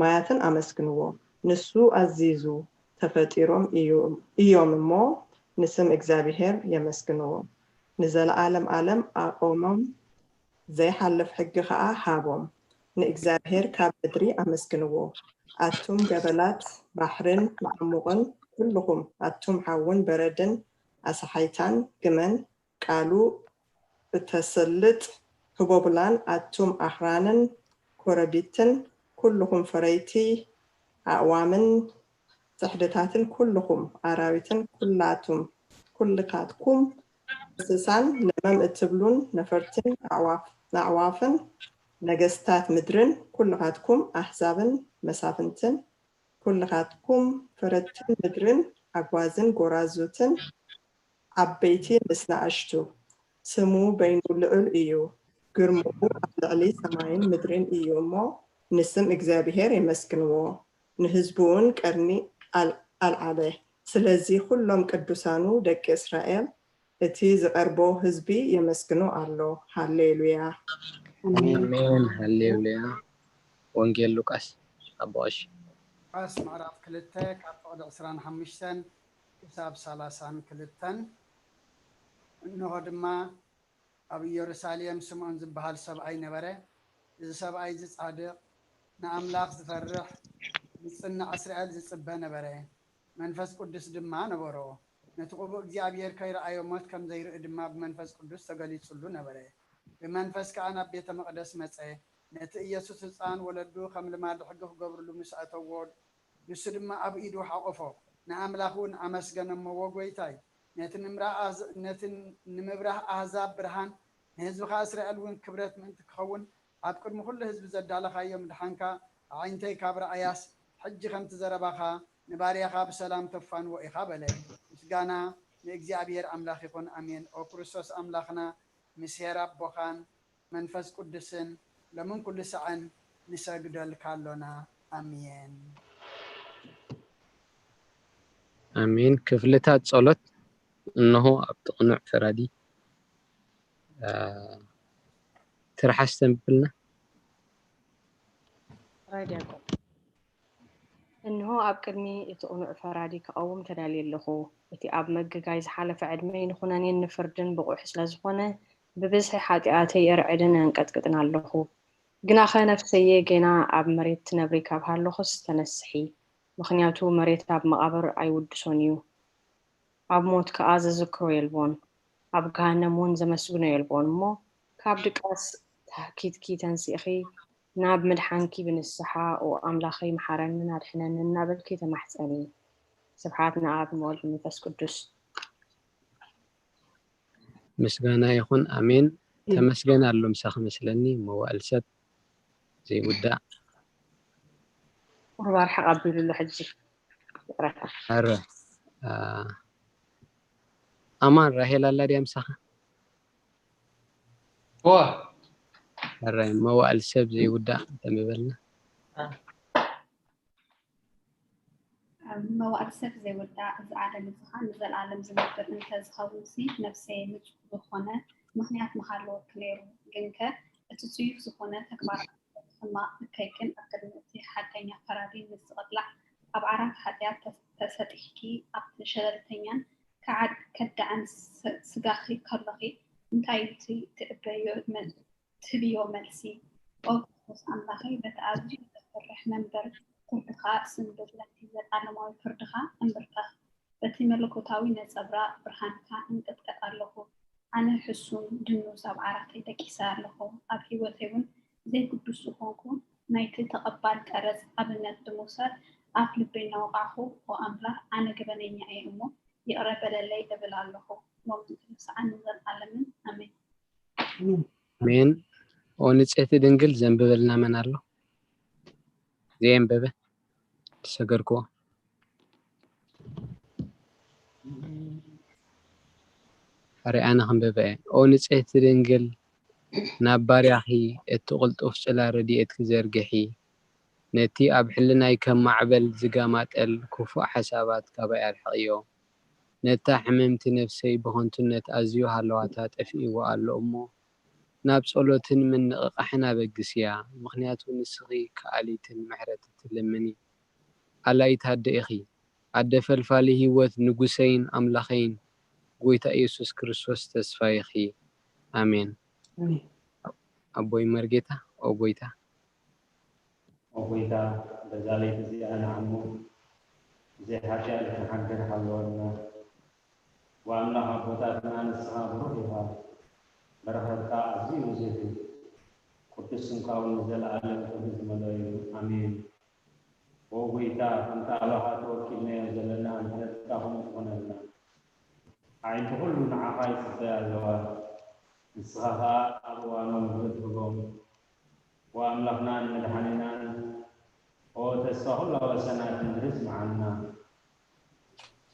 ማያትን ኣመስግንዎ። ንሱ ኣዚዙ፣ ተፈጢሮም እዩ- እዮም እሞ፣ ንስም እግዚኣብሄር የመስግንዎ። ንዘለዓለም ዓለም ኣቖሞም፣ ዘይሓልፍ ሕጊ ኸኣ ሃቦም። ንእግዚኣብሄር ካብ ምድሪ ኣመስግንዎ። ኣቱም ገበላት ባሕርን መዓሙቕን ኩልኹም፣ ኣቱም ሓውን በረድን ኣሳሓይታን ግመን፣ ቃሉ እተስልጥ ህቦብላን ኣቱም ኣኽራንን ኮረቢትን ኩልኹም ፈረይቲ ኣእዋምን ጽሕድታትን ኩልኹም ኣራዊትን ኩላቱም ኩልኻትኩም እንስሳን ለመም እትብሉን ነፈርትን ኣዕዋፍ- ኣዕዋፍን ነገስታት ምድርን ኩልኻትኩም ኣህዛብን መሳፍንትን ኩልኻትኩም ፈረድትን ምድርን ኣጓዝን ጎራዙትን ዓበይቲ ምስ ንኣሽቱ፣ ስሙ በይኑ ልዑል እዩ፣ ግርምኡ ኣብ ልዕሊ ሰማይን ምድርን እዩ እሞ፣ ንስም እግዚኣብሄር የመስግንዎ፣ ንህዝቡውን ቀርኒ ኣል- ኣልዓለ። ስለዚ ኹሎም ቅዱሳኑ ደቂ እስራኤል እቲ ዝቐርቦ ህዝቢ የመስግኖ ኣሎ። ሃሌሉያ። ኣሜን። ሃሌሉያ። ወንጌል ሉቃስ ኣቦ ቀሺ። ሉቃስ ምዕራፍ ክልተ ካብ ፍቕዲ ዕስራን ሓሙሽተን ክሳብ ሰላሳን ክልተን። እንሆ ድማ ኣብ ኢየሩሳሌም ስምዖን ዝበሃል ሰብኣይ ነበረ። እዚ ሰብኣይ እዚ ጻድቕ፣ ንኣምላኽ ዝፈርሕ፣ ንጽንዕ እስራኤል ዝጽበ ነበረ። መንፈስ ቅዱስ ድማ ነበሮ። ነቲ ቅቡእ እግዚኣብሔር ከይረኣዮ ሞት ከም ዘይርኢ ድማ ብመንፈስ ቅዱስ ተገሊጹሉ ነበረ። ብመንፈስ ከኣ ናብ ቤተ መቕደስ መጸ። ነቲ ኢየሱስ ህጻን ወለዱ ከም ልማድ ሕጊ ክገብርሉ ምስ ኣተዎ፣ ንሱ ድማ ኣብ ኢዱ ሓቖፎ፣ ንኣምላኽ እውን ኣመስገነ እሞ፣ "ወ-ጐይታይ፣ ነቲ ንምብራህ ኣዝ- ነቲ ንምብራህ ኣህዛብ ብርሃን፣ ንህዝብኻ እስራኤል እውን ክብረት ምእንቲ ክኸውን፣ ኣብ ቅድሚ ኩሉ ህዝቢ ዘዳለኻዮ ምድሓንካ ኣዒንተይ ካብ ረኣያስ፣ ሕጂ ከምቲ ዘረባኻ ንባርያኻ ብሰላም ተፋንዎ ኢኻ በለ። ምስጋና ንእግዚኣብሔር ኣምላኽ ይኹን፣ ኣሜን። ኦ ክርስቶስ ኣምላኽና፣ ምስ ሄር ኣቦኻን መንፈስ ቅዱስን ሎምን ኩሉ ሰዐን ንሰግደልካ ኣሎና። ኣሜን። ኣሜን። ክፍልታት ጸሎት እንሆ ኣብቲ ቅኑዕ ፈራዲ። ትርሓስ ተንብብልና። ራይ ዲያቆን። እንሆ ኣብ ቅድሚ እቲ ቅኑዕ ፈራዲ ክቐውም ተዳልየ ኣለኹ። እቲ ኣብ መገጋይ ዝሓለፈ ዕድመይ ንኹነኔን ንፍርድን ብቑዕ ስለ ዝኾነ፣ ብብዝሒ ሓጢኣተይ እርዕድን ኣንቀጥቅጥን ኣለኹ። ግናኸ ነፍሰየ ጌና ኣብ መሬት ትነብሪ ካብ ሃለኹስ ተነስሒ፣ ምኽንያቱ መሬት ኣብ መቓብር ኣይውድሶን እዩ። ኣብ ሞት ከኣ ዘዝክሮ የልቦን፣ ኣብ ገሃነም እውን ዘመስግኖ የልቦን። እሞ ካብ ድቃስ ታህኪትኪ ተንሲእኺ ናብ ምድሓንኪ ብንስሓ ኦ ኣምላኸይ መሓረንን ኣድሕነንን እናበልኪ ተማሕጸኒ። ስብሓት ንኣብ ንወልድ መንፈስ ቅዱስ። ምስጋና ይኹን ኣሜን። ተመስገን ኣሎ ምሳኺ መስለኒ መዋእል ሰብ ዘይውዳእ። ቁሩብ ኣርሕቕ ኣቢሉሉ ሕጂ። ይቕረታ። ኣረ ኣ፣ ኣማን ራሄል ኣላ ድያ ምሳኻ? እዋ ኣረ መዋእል ሰብ ዘይውዳእ ተንብበልና። መዋእል ሰብ ዘይውዳእ፣ እዚ ዓለም እዚ ኸኣ ንዘለኣለም ዝነብር እንተ ዝኸውንሲ፣ ነፍሰይ ንጹህ ዝኾነ ምኽንያት ምሃለወኪ ነይሩ። ግንከ እቲ ጽዩፍ ዝኾነ ተግባራት ሕማቕ እከይክን ኣብ ቅድሚ እቲ ሓቀኛ ፈራዲ ምስ ዝቕላዕ፣ ኣብ ዓራት ሓጢኣት ተሰጢሕኪ ኣብቲ ሸለልተኛን ከዳዕን ስጋኺ ከሎኺ፣ እንታይ እዩ እቲ ትእበዮ መን ትህብዮ መልሲ? ኦ ክርስቶስ ኣምላኸይ፣ በቲ ኣዝዩ ዘፍርሕ መንበር ፍርድኻ ስንብድ፣ በቲ ዘለኣለማዊ ፍርድኻ እንብርከኽ፣ በቲ መለኮታዊ ነጸብራቕ ብርሃንካ እንቅጥቀጥ ኣለኹ። ኣነ ሕሱም ድኑስ ኣብ ዓራተይ ደቂሰ ኣለኹ። ኣብ ህይወተይ እውን ዘይግዱስ ዝኾንኩ ናይቲ ተቐባል ቀረጽ ኣብነት ብምውሳድ ኣፍ ልበይ እናወቓዕኹ፣ ኦ ኣምላኽ፣ ኣነ ገበነኛ እየ እሞ ይቕረ በለለይ እብል ኣለኹ። ሎምን ክሳዕ ንዘለኣለምን ኣሜን። ኣሜን። ኦ ንጽሕቲ ድንግል ዘንብበልና መን ኣሎ? ዘየንበበ ዝሰገርክዎ። ኣረ ኣነ ክንበበ እየ። ኦ ንጽሕቲ ድንግል ናብ ባርያኺ እቲ ቅልጡፍ ጽላ ረድኤትኪ ዘርግሒ። ነቲ ኣብ ሕልናይ ከም ማዕበል ዝጋማጠል ክፉእ ሓሳባት ካባይ ኣርሕቕዮ። ነታ ሕምምቲ ነፍሰይ ብኸንቱነት ኣዝዩ ሃለዋታ ጠፊእዎ ኣሎ እሞ፣ ናብ ጸሎትን ምንቕቓሕን ኣበግስያ፣ ምኽንያቱ ንስኺ ከኣሊትን ምሕረት እትልምኒ ኣላይት ኣደ ኢኺ። ኣደ ፈልፋሊ ህይወት፣ ንጉሰይን ኣምላኸይን፣ ጎይታ ኢየሱስ ክርስቶስ ተስፋ ኢኺ። ኣሜን። ኣቦይ መርጌታ፣ ኦ ጎይታ። ኦ ጎይታ፣ በዛ ለይቲ እዚኣ ንዓሙ ብዘይ ሓጢኣት ክንሓድር ሓለወና። ወኣምላኽ ኣቦታትና፣ ንስኻ ብሩኽ ኢኻ፣ በረኸትካ ኣዝዩ ብዙሕ እዩ። ቅዱስ ስምካ እውን ንዘለኣለም ክብሪ ዝመልኦ እዩ። ኣሜን። ኦ ጎይታ፣ ከምቲ ኣባኻ ተወኪልናዮ ዘለና፣ ምሕረትካ ከምኡ ትኹነልና። ኣዒንቲ ኩሉ ንዓኻ ይጽበያ ኣለዋ፣ ንስኻ ኸኣ ኣብ እዋኖም መግቢ ትህቦም። ኦ ኣምላኽናን መድሓኒናን፣ ኦ ተስፋ ኩላ ወሰናት ምድሪ ስምዓና።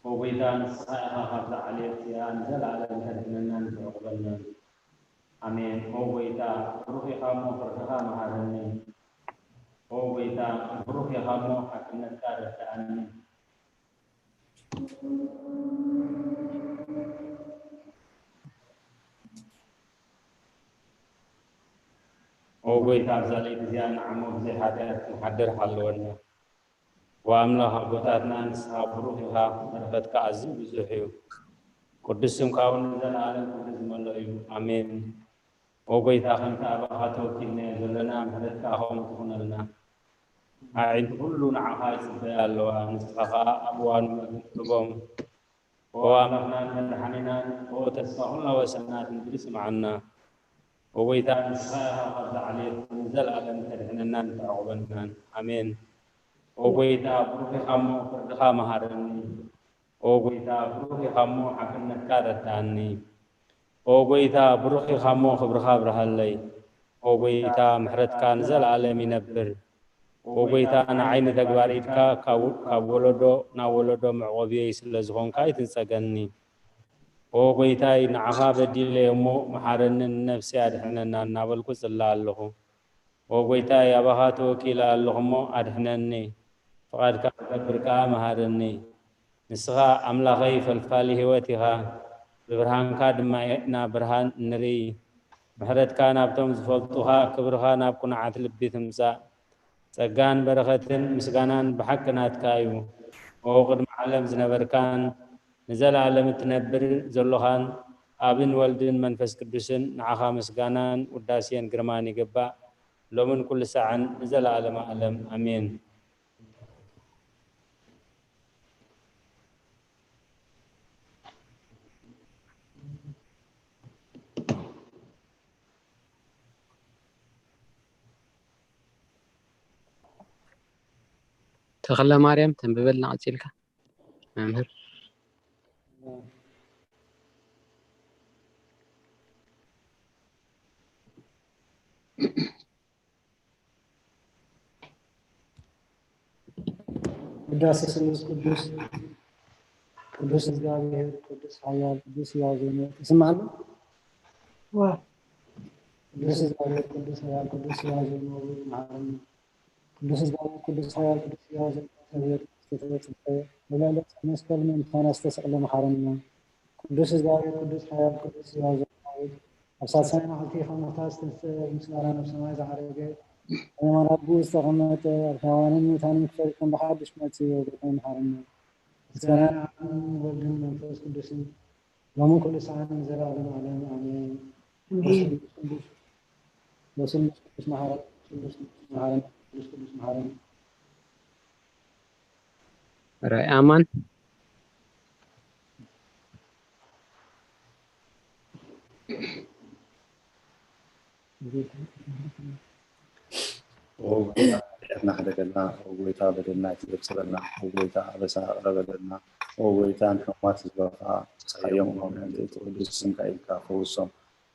ኦ ጎይታ፣ ንስኻ ኢኻ ካብዛ ዓሌት እዚኣ ንዘለኣለም ተድሕነናን ትዕቑበናን። ኣሜን። ኦ ጎይታ፣ ብሩኽ ኢኻ እሞ ፍርድኻ መሃረኒ። ኦ ጎይታ፣ ብሩኽ ኢኻ እሞ ሓቅነትካ ረድኣኒ። ኦ ጎይታ፣ ኣብዛ ለይቲ እዚኣ ንዓሞ ብዘይ ሓጢኣት ክንሓድር ሓለወና። ወኣምላኽ ኣቦታትና፣ ንስኻ ብሩኽ ኢኻ፣ በረኸትካ ኣዝዩ ብዙሕ እዩ። ቅዱስ ስምካ እውን ንዘለኣለም ክብሪ ዝመልኦ እዩ። ኣሜን። ኦ ጎይታ፣ ከምቲ ኣባኻ ተወኪልናዮ ዘለና፣ ምሕረትካ ከምኡ ትኹነልና። ኣዒንቲ ኩሉ ንዓኻ ይጽበያ ኣለዋ፣ ንስኻ ኸኣ ኣብ እዋኑ መግቢ ትህቦም። ኦ ኣምላኽናን መድሓኒናን፣ ኦ ተስፋ ኩላ ወሰናት ምድሪ ስምዓና። ኦ ጎይታ፣ ንስኻ ኢኻ ካብዛ ዓሌት ንዘለኣለም ተድሕነናን ተዕቑበናን። ኣሜን። ኦ ጎይታ፣ ብሩኽ ኢኻ እሞ ፍርድኻ መሃረኒ። ኦ ጎይታ፣ ብሩኽ ኢኻ እሞ ሓቅነትካ ረድኣኒ። ኦ ጎይታ፣ ብሩኽ ኢኻ እሞ ክብርኻ ኣብርሃለይ። ኦ ጎይታ፣ ምሕረትካ ንዘለኣለም ይነብር። ኦ ጎይታ፣ ንዓይ ንተግባር ኢድካ ካብ፣ ካብ ወለዶ ናብ ወለዶ መዕቆብየይ ስለ ዝኾንካ ኣይትንጸገኒ። ኦ ጎይታይ፣ ንዓኻ በዲለ እሞ መሓረኒ፣ ንነፍሰይ ኣድሕነና እናበልኩ ጽለ ኣለኹ። ኦ ጎይታይ፣ ኣባኻ ተወኪለ ኣለኹ እሞ ኣድሕነኒ። ፍቓድካ ክገብር ከኣ መሃረኒ። ንስኻ ኣምላኸይ ፈልፋሊ ህይወት ኢኻ፣ ብብርሃንካ ድማ ኢና ብርሃን እንርኢ። ምሕረትካ ናብቶም ዝፈልጡኻ፣ ክብርኻ ናብ ቅኑዓት ልቢ ትምጻእ። ጸጋን በረኸትን ምስጋናን ብሓቂ ናትካ እዩ። ኦ ቅድሚ ዓለም ዝነበርካን ንዘለኣለም እትነብር ዘሎኻን፣ ኣብን ወልድን መንፈስ ቅዱስን ንዓኻ ምስጋናን ውዳሴን ግርማን ይግባእ፣ ሎምን ኩሉ ሳዕን ንዘለኣለመ ዓለም። ኣሜን። ተኽለ ማርያም፣ ተንብበልና ቀጺልካ መምህር። ውዳሴ ስሉስ ቅዱስ፣ ቅዱስ እግዚኣብሔር፣ ቅዱስ ኃያል፣ ቅዱስ ሕያው ዘይመውት። ትስማዕ ኣሎ? ዋ። ቅዱስ እግዚኣብሔር፣ ቅዱስ ኃያል፣ ቅዱስ ሕያው ዘይመውት መሃረና። ቅዱስ እግዚኣብሔር፣ ቅዱስ ኃያል፣ ቅዱስ ሕያው ዘይመውት፣ ተበጽሐ። ልዕሊ ዕፀ መስቀል ምእንታና ዝተሰቕለ መሃረና። ቅዱስ እግዚኣብሔር፣ ቅዱስ ኃያል፣ ቅዱስ ሕያው ዘይመውት፣ ኣብ ሳልሳይ መዓልቲ ካብ ሙታን ዝተንስአ፣ ምስጋና ናብ ሰማይ ዝዓረገ፣ ኣብ የማን ኣቦኡ ዝተቐመጠ፣ ኣብ ሕያዋንን ሙታንን ክፈርድ ከም ብሓድሽ መጺኡ፣ ጌታ መሓረና። ምስጋና ንኣብን ወልድን መንፈስ ቅዱስን፣ ሎምን ኩሉ ሰዓትን ንዘለዓለም ዓለም። ኣሜን። ኣሜን። ወስሉስ ቅዱስ፣ ወስሉስ ቅዱስ መሓረና፣ ወስሉስ ቅዱስ መሓረና፣ ወስሉስ ቅዱስ መሓረና። ራእይ ኣማን። ኦ ጎይታ፣ ኃጢኣትና ሕደገልና። ኦ ጎይታ፣ በደልና ይቅረ በለና። ኦ ጎይታ፣ ኣበሳና ይቅረ በለና። ኦ ጎይታ፣ ንሕሙማት ህዝብኻ ኣብጽሓዮም፣ እሞ ምእንቲ እቲ ቅዱስ ስምካ ኢልካ ፈውሶም።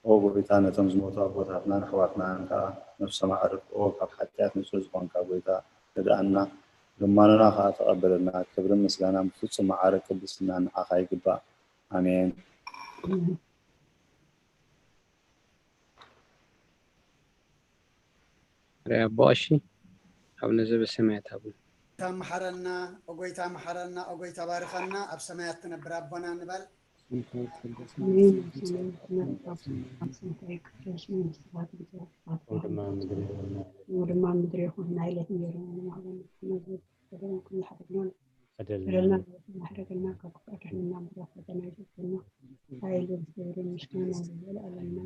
ኦ ጎይታ፣ ነቶም ዝሞቱ ኣቦታትናን ኣሕዋትናን ከኣ ነፍሶም ኣዕርፍ። ኦ ካብ ኃጢኣት ንጹህ ዝኾንካ ጎይታ፣ ርድኣና፣ ልማኖና ከኣ ተቐበለልና። ክብርን ምስጋናን ብፍጹም መዓርግ ቅድስና ንዓኻ ይግባእ። ኣሜን። ርያ ኣቦ ቀሺ፣ ኣቡነ ዘበሰማያት ኣቡነ። ጎይታ መሓረና፣ ኦ ጎይታ መሓረና፣ ኦ ጎይታ ባርኸና፣ ኣብ ሰማያት ትነብር ኣቦና ንበል። ኣሜን። ኣብ ሰማያት ትነብር ኣቦና፣ ስምካ ይቀደስ፣ መንግስትኻ ትምጻእ፣ ፍቓድካ ከምኡ ድማ ኣብ ምድሪ ይኹን። ከምኡ ድማ ኣብ ምድሪ ይኹን። ናይ ዕለት እንጀራና ሃበና፣ ንሕና ዝበደልና ኩሉ ሓደግና፣ በደልና በደልና፣ ሕደገልና፣ ካብ ክፉእ ኣድሕነና፣ እምበር ኣብ ፈተና ኣይተእትወና፣ ሓይልን ክብርን ምስጋናን ንዘለኣለምና።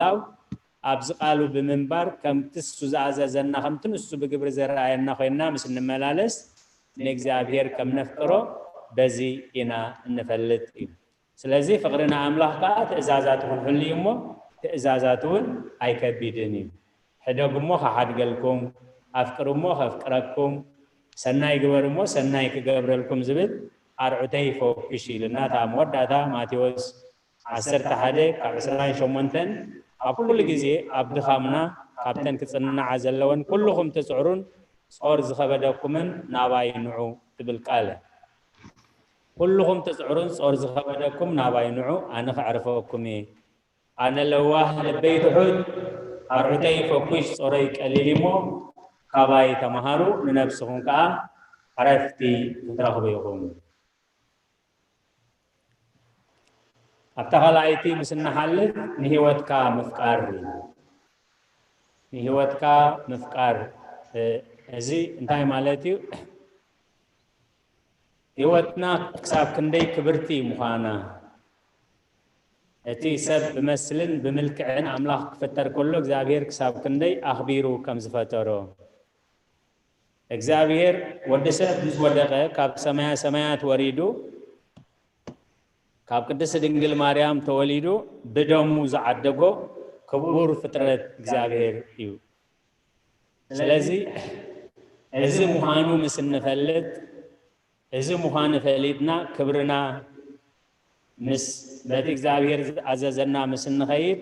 ምህላው፣ ኣብዚ ቃሉ ብምንባር፣ ከምቲ እሱ ዝኣዘዘና፣ ከምቲ ንሱ ብግብሪ ዘረኣየና ኮይንና ምስ እንመላለስ፣ ንእግዚኣብሔር ከም ነፍቅሮ በዚ ኢና እንፈልጥ እዩ። ስለዚ ፍቕሪ ንኣምላኽ ከኣ ትእዛዛቱ ክንሕሉ እዩ እሞ፣ ትእዛዛቱ እውን ኣይከቢድን እዩ። ሕደጉ እሞ ክሓድገልኩም፣ ኣፍቅሩ እሞ ከፍቅረኩም፣ ሰናይ ግበሩ እሞ ሰናይ ክገብረልኩም ዝብል ኣርዑተይ ፈኩሽ ኢሉና። እታ መወዳእታ ማቴዎስ ዓሰርተ ሓደ ካብ ዕስራን ሸሞንተን፣ ኣብ ኩሉ ግዜ ኣብ ድኻምና ካብተን ክጽንዓ ዘለወን፣ ኩልኹም ትጽዕሩን ጾር ዝኸበደኩምን ናባይ ንዑ ትብል ቃል። ኩልኹም ትጽዕሩን ጾር ዝኸበደኩም ናባይ ንዑ፣ ኣነ ከዕርፈኩም እየ። ኣነ ለዋህ ልበይ ትሑት፣ ኣርዑተይ ፈኩሽ ጾረይ ቀሊል እሞ፣ ካባይ ተመሃሩ፣ ንነብስኹም ከኣ ዕረፍቲ ክትረኽቡ ኢኹም። ኣብታ ካልኣይቲ ምስ እንሓልፍ ንህይወትካ ምፍቃር እዩ። ንህይወትካ ምፍቃር፣ እ፣ እዚ እንታይ ማለት እዩ? ህይወትና ክሳብ ክንደይ ክብርቲ ምዃና፣ እቲ ሰብ ብመስልን ብምልክዕን ኣምላኽ ክፍጠር ከሎ እግዚኣብሔር ክሳብ ክንደይ ኣኽቢሩ ከም ዝፈጠሮ፣ እግዚኣብሔር ወዲ ሰብ ምስ ወደቐ ካብ ሰማያ ሰማያት ወሪዱ፣ ካብ ቅድስቲ ድንግል ማርያም ተወሊዱ ብደሙ ዝዓደጎ ክቡር ፍጥረት እግዚኣብሔር እዩ። ስለዚ እዚ ምዃኑ ምስ እንፈልጥ፣ እዚ ምዃኑ ፈሊጥና ክብርና ምስ በቲ እግዚኣብሔር ዝኣዘዘና ምስ እንኸይድ፣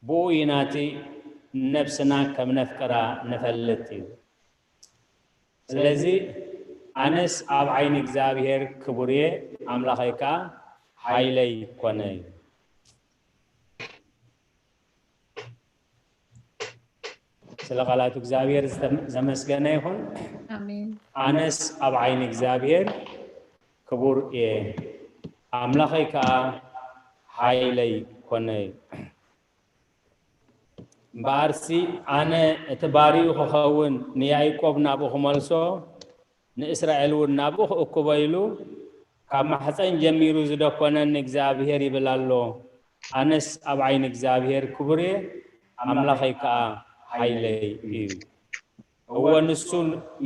ብኡ ኢና እቲ ነብስና ከም ነፍቅራ ንፈልጥ እዩ። ስለዚ ኣነስ ኣብ ዓይኒ እግዚኣብሔር ክቡር እየ፣ ኣምላኸይ ከኣ ሓይለይ ኮነ እዩ። ስለ ቃላቱ እግዚኣብሔር ዝተም-፣ ዘመስገነ ይኹን። ኣሜን። ኣነስ ኣብ ዓይኒ እግዚኣብሔር ክቡር እየ፣ ኣምላኸይ ከኣ ሓይለይ ኮነ እዩ። እምበኣርሲ ኣነ እቲ ባሪኡ ክኸውን ንያዕቆብ ናብኡ ክመልሶ፣ ንእስራኤል እውን ናብኡ ክእክቦ ኢሉ ካብ ማሕፀን ጀሚሩ ዝደኮነኒ እግዚኣብሔር ይብል ኣሎ። ኣነስ ኣብ ዓይኒ እግዚኣብሔር ክቡር እየ፣ ኣምላኸይ ከኣ ሓይለይ እዩ። እወ፣ ንሱ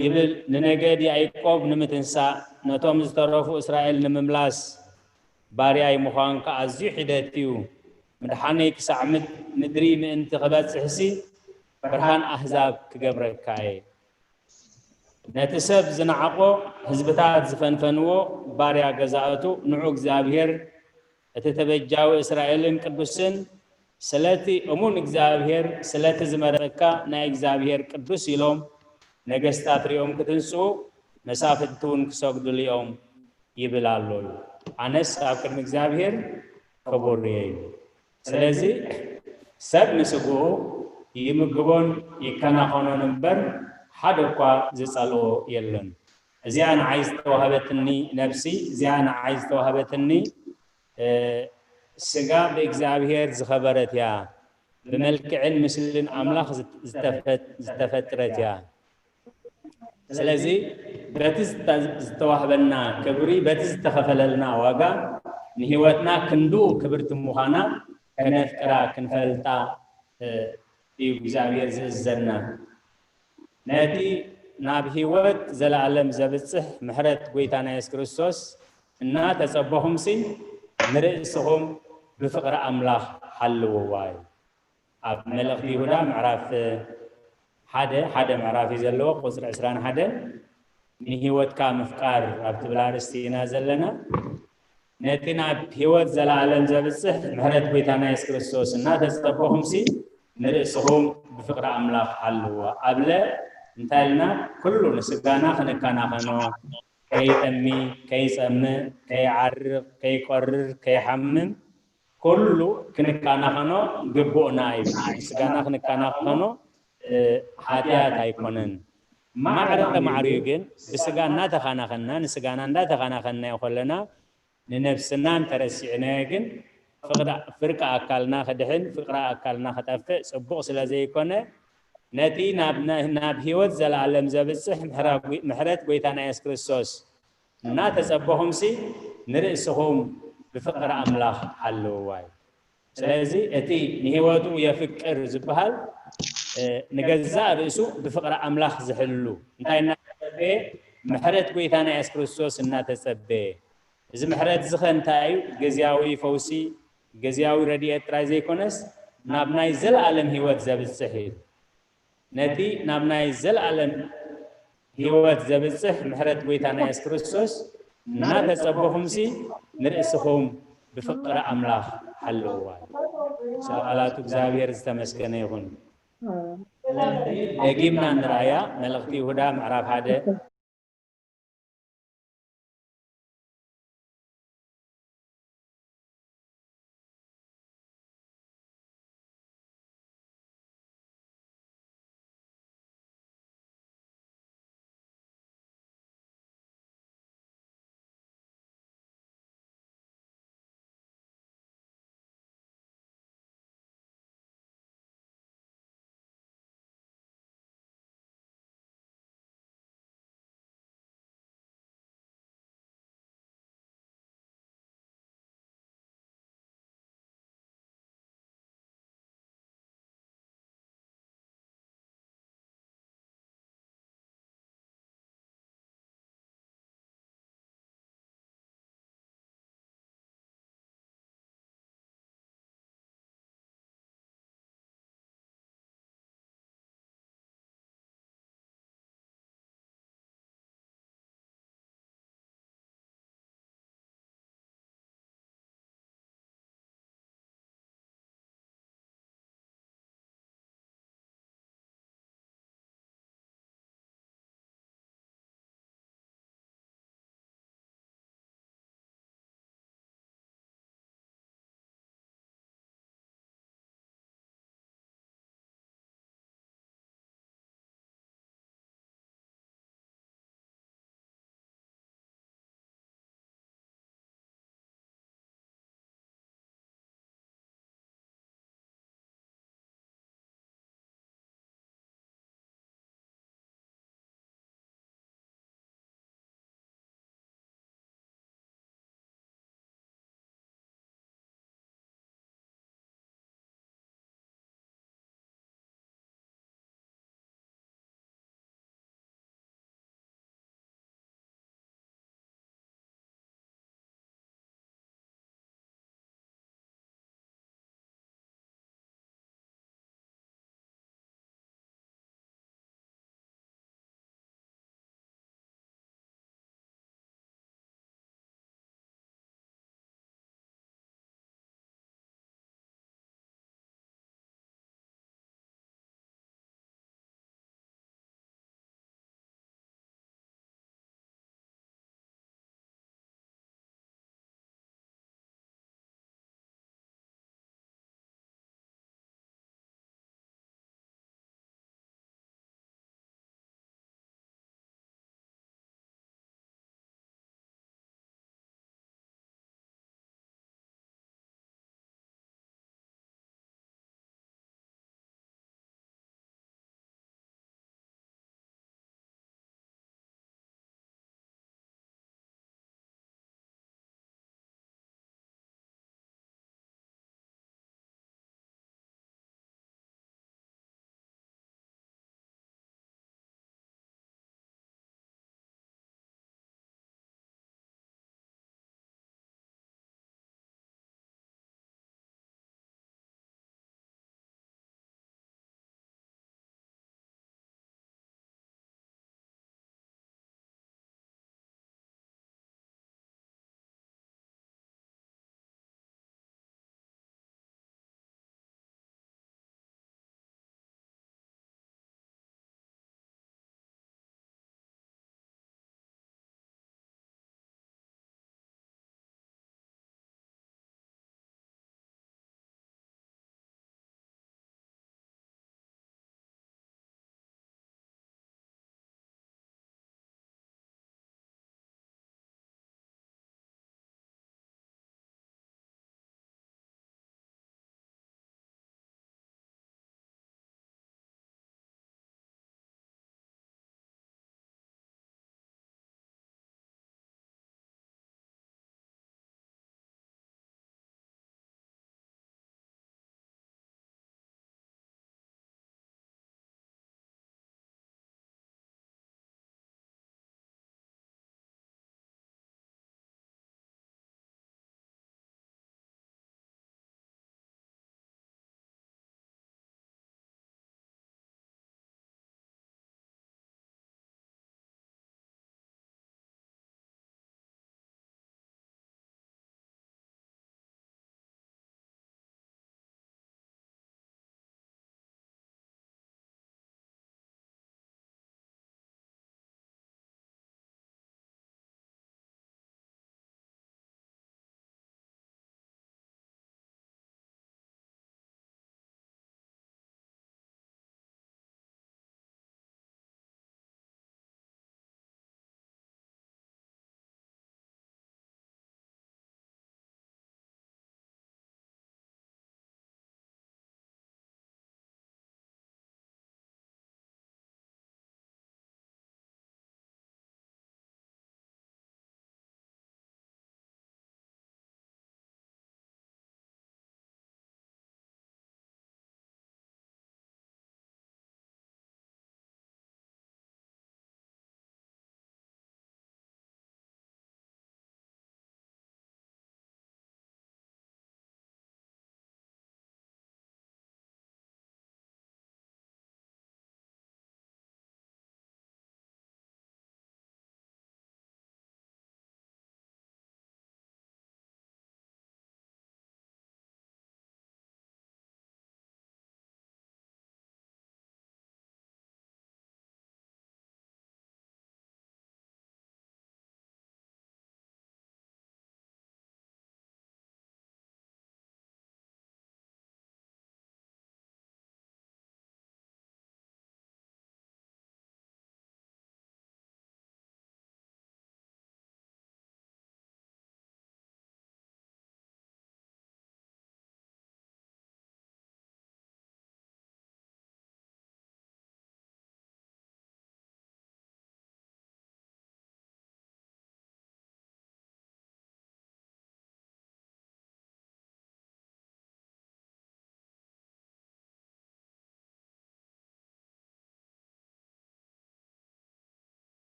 ይብል፣ ንነገድ ያዕቆብ ንምትንሳእ፣ ነቶም ዝተረፉ እስራኤል ንምምላስ፣ ባርያይ ምዃንካ ኣዝዩ ሒደት እዩ። ምድሓነይ ክሳዕ ምድ-፣ ምድሪ ምእንቲ ክበጽሕሲ፣ ብርሃን ኣህዛብ ክገብረካ እየ። ነቲ ሰብ ዝነዓቖ፣ ህዝብታት ዝፈንፈንዎ፣ ባርያ ገዛእቱ፣ ንዑ እግዚኣብሔር፣ እቲ ተበጃዊ እስራኤልን ቅዱስን፣ ስለቲ እሙን እግዚኣብሔር፣ ስለቲ ዝመረጸካ ናይ እግዚኣብሔር ቅዱስ ኢሎም፣ ነገስታት ሪኦም ክትንስኡ፣ መሳፍንቲ እውን ክሰግዱሉ እዮም ይብል ኣሎ እዩ። ኣነስ ኣብ ቅድሚ እግዚኣብሔር ክቡር እየ እዩ። ስለዚ ሰብ ንስግኡ ይምግቦን ይከናኸኖን እምበር፣ ሓደ እኳ ዝጸልኦ የለን። እዚኣ ንዓይ ዝተዋህበትኒ ነብሲ፣ እዚኣ ንዓይ ዝተዋህበትኒ፣ እ፣ ስጋ ብእግዚኣብሔር ዝኸበረት እያ፣ ብመልክዕን ምስልን ኣምላኽ ዝት-፣ ዝተፈት-፣ ዝተፈጥረት እያ። ስለዚ በቲ ዝተ-፣ ዝተዋህበና ክብሪ፣ በቲ ዝተኸፈለልና ዋጋ፣ ንህይወትና ክንድኡ ክብርቲ ምዃና ከነፍቅራ፣ ክንፈልጣ፣ እ፣ እዩ እግዚኣብሔር ዝእዘና። ነቲ ናብ ህይወት ዘለኣለም ዘብጽሕ ምሕረት ጐይታና የሱስ ክርስቶስ እናተጸበኹምሲ፣ ንርእስኹም ብፍቕሪ ኣምላኽ ሓልውዋ እዩ። ኣብ መልእኽቲ ይሁዳ ምዕራፍ ሓደ፣ ሓደ ምዕራፍ እዩ ዘለዎ፣ ቁጽሪ ዕስራን ሓደን፣ ንህይወትካ ምፍቃር ኣብ ትብል ኣርእስቲ ኢና ዘለና። ነቲ ናብ ህይወት ዘለኣለም ዘብጽሕ ምሕረት ጐይታና የሱስ ክርስቶስ እናተጸበኹምሲ፣ ንርእስኹም ብፍቕሪ ኣምላኽ ሓልዎ። ኣብ ለ እንታይ ኢልና? ኩሉ ንስጋና ክንከናኸኖ፣ ከይጠሚ፣ ከይጸምእ፣ ከይዓርቕ፣ ከይቆርር፣ ከይሓምም፣ ኩሉ ክንከናኸኖ ግቡእና እዩ። ንስጋና ክንከናኸኖ፣ እ፣ ሓጢኣት ኣይኮነን። ማዕረ ማዕሪኡ ግን ብስጋ እናተኸናኸንና፣ ንስጋና እንዳተኸናኸንናዮ ከለና፣ ንነብስና እንተረሲዕናዮ ግን ፍቕሪ፣ ፍርቂ ኣካልና ክድሕን፣ ፍቕሪ ኣካልና ክጠፍእ ጽቡቕ ስለ ዘይኮነ፣ ነቲ ናብ፣ ናብ ህይወት ዘለኣለም ዘብጽሕ ምሕራ-፣ ምሕረት ጐይታና የሱስ ክርስቶስ እናተጸበኹምሲ፣ ንርእስኹም ብፍቕሪ ኣምላኽ ሓልውዋ እዩ። ስለዚ እቲ ንህይወቱ የፍቅር ዝበሃል ንገዛእ ርእሱ ብፍቕሪ ኣምላኽ ዝሕሉ እንታይ እናተጸበየ? ምሕረት ጎይታና የሱስ ክርስቶስ እናተጸበየ። እዚ ምሕረት እዚ ኸ እንታይ እዩ? ግዝያዊ ፈውሲ፣ ግዝያዊ ረድኤት ጥራይ ዘይኮነስ ናብ ናይ ዘለኣለም ህይወት ዘብጽሕ እዩ። ነቲ ናብ ናይ ዘለኣለም ህይወት ዘብጽሕ ምሕረት ጎይታና የሱስ ክርስቶስ እናተጸበኹምሲ ንርእስኹም ብፍቕሪ ኣምላኽ ሓልውዋ። ስለ ቃላቱ እግዚኣብሔር ዝተመስገነ ይኹን። ደጊምና ንርኣያ። መልእኽቲ ይሁዳ ምዕራፍ ሓደ።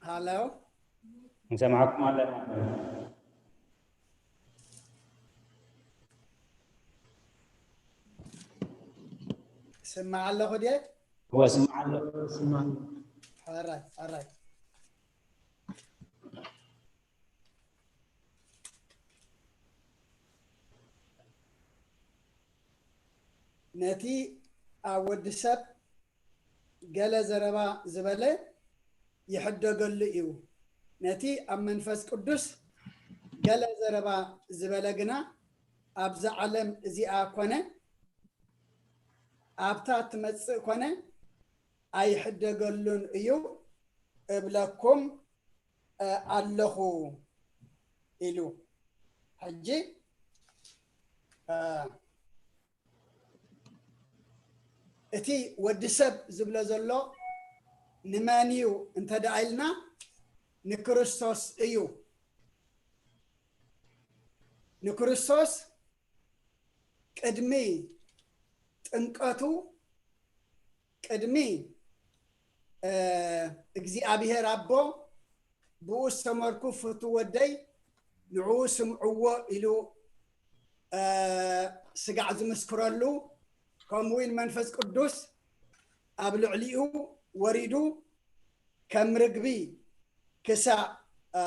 ሃሎ፣ ንሰምዓኩም ኣለና። ስማዕ ኣለኹ ድየ? እወ፣ ስማዕ ኣለኹ። ስማዕ ኣለኹ። ሕራይ፣ ሕራይ። ነቲ ኣብ ወዲ ሰብ ገለ ዘረባ ዝበለ ይሕደገሉ እዩ። ነቲ ኣብ መንፈስ ቅዱስ ገለ ዘረባ ዝበለ ግና ኣብዛ ዓለም እዚኣ ኮነ ኣብታ ትመጽእ ኮነ ኣይሕደገሉን እዩ እብለኩም፣ እ፣ ኣለኹ ኢሉ። ሕጂ፣ እ፣ እቲ ወዲ ሰብ ዝብሎ ዘሎ ንመን እዩ እንተ ደኣ ኢልና፣ ንክርስቶስ እዩ። ንክርስቶስ ቅድሚ ጥምቀቱ፣ ቅድሚ፣ እ፣ እግዚኣብሔር ኣቦ ብኡ ዝተመርኩ ፍቱ ወደይ ንዕኡ ስምዕዎ ኢሉ፣ እ፣ ስጋዕ ዝምስክረሉ፣ ከምኡ እውን መንፈስ ቅዱስ ኣብ ልዕሊኡ ወሪዱ ከም ርግቢ ክሳዕ፣ እ፣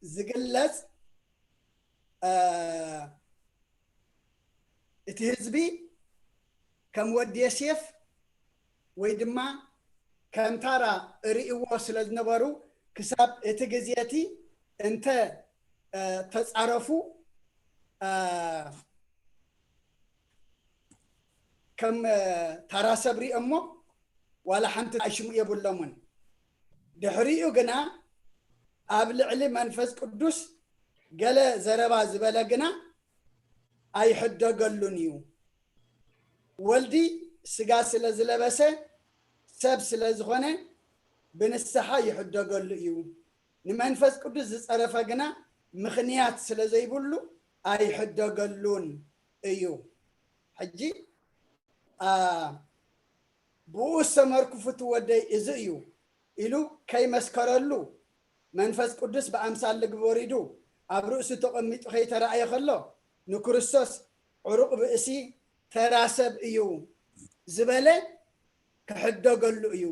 ዝግለጽ፣ እ፣ እቲ ህዝቢ ከም ወዲ ዮሴፍ ወይ ድማ ከም ታራ ርእይዎ ስለ ዝነበሩ፣ ክሳብ እቲ ግዜ እቲ እንተ፣ እ፣ ተጻረፉ፣ እ፣ ከም፣ እ፣ ታራ ሰብ ሪኦሞ ዋላ ሓንቲ ኣይሽሙ የብሎምን። ድሕሪኡ ግና ኣብ ልዕሊ መንፈስ ቅዱስ ገለ ዘረባ ዝበለ ግና ኣይሕደገሉን እዩ። ወልዲ ስጋ ስለ ዝለበሰ፣ ሰብ ስለ ዝኾነ፣ ብንስሓ ይሕደገሉ እዩ። ንመንፈስ ቅዱስ ዝጸረፈ ግና ምኽንያት ስለ ዘይብሉ ኣይሕደገሉን እዩ። ሕጂ፣ አ፣ ብኡ ዝተመርኩ ፍቱ ወደይ እዚ እዩ ኢሉ ከይመስከረሉ፣ መንፈስ ቅዱስ ብኣምሳል ርግቢ ወሪዱ ኣብ ርእሱ ተቐሚጡ ከይተራእየ ከሎ፣ ንክርስቶስ ዕሩቕ ብእሲ፣ ተራ ሰብ እዩ ዝበለ ክሕደገሉ እዩ።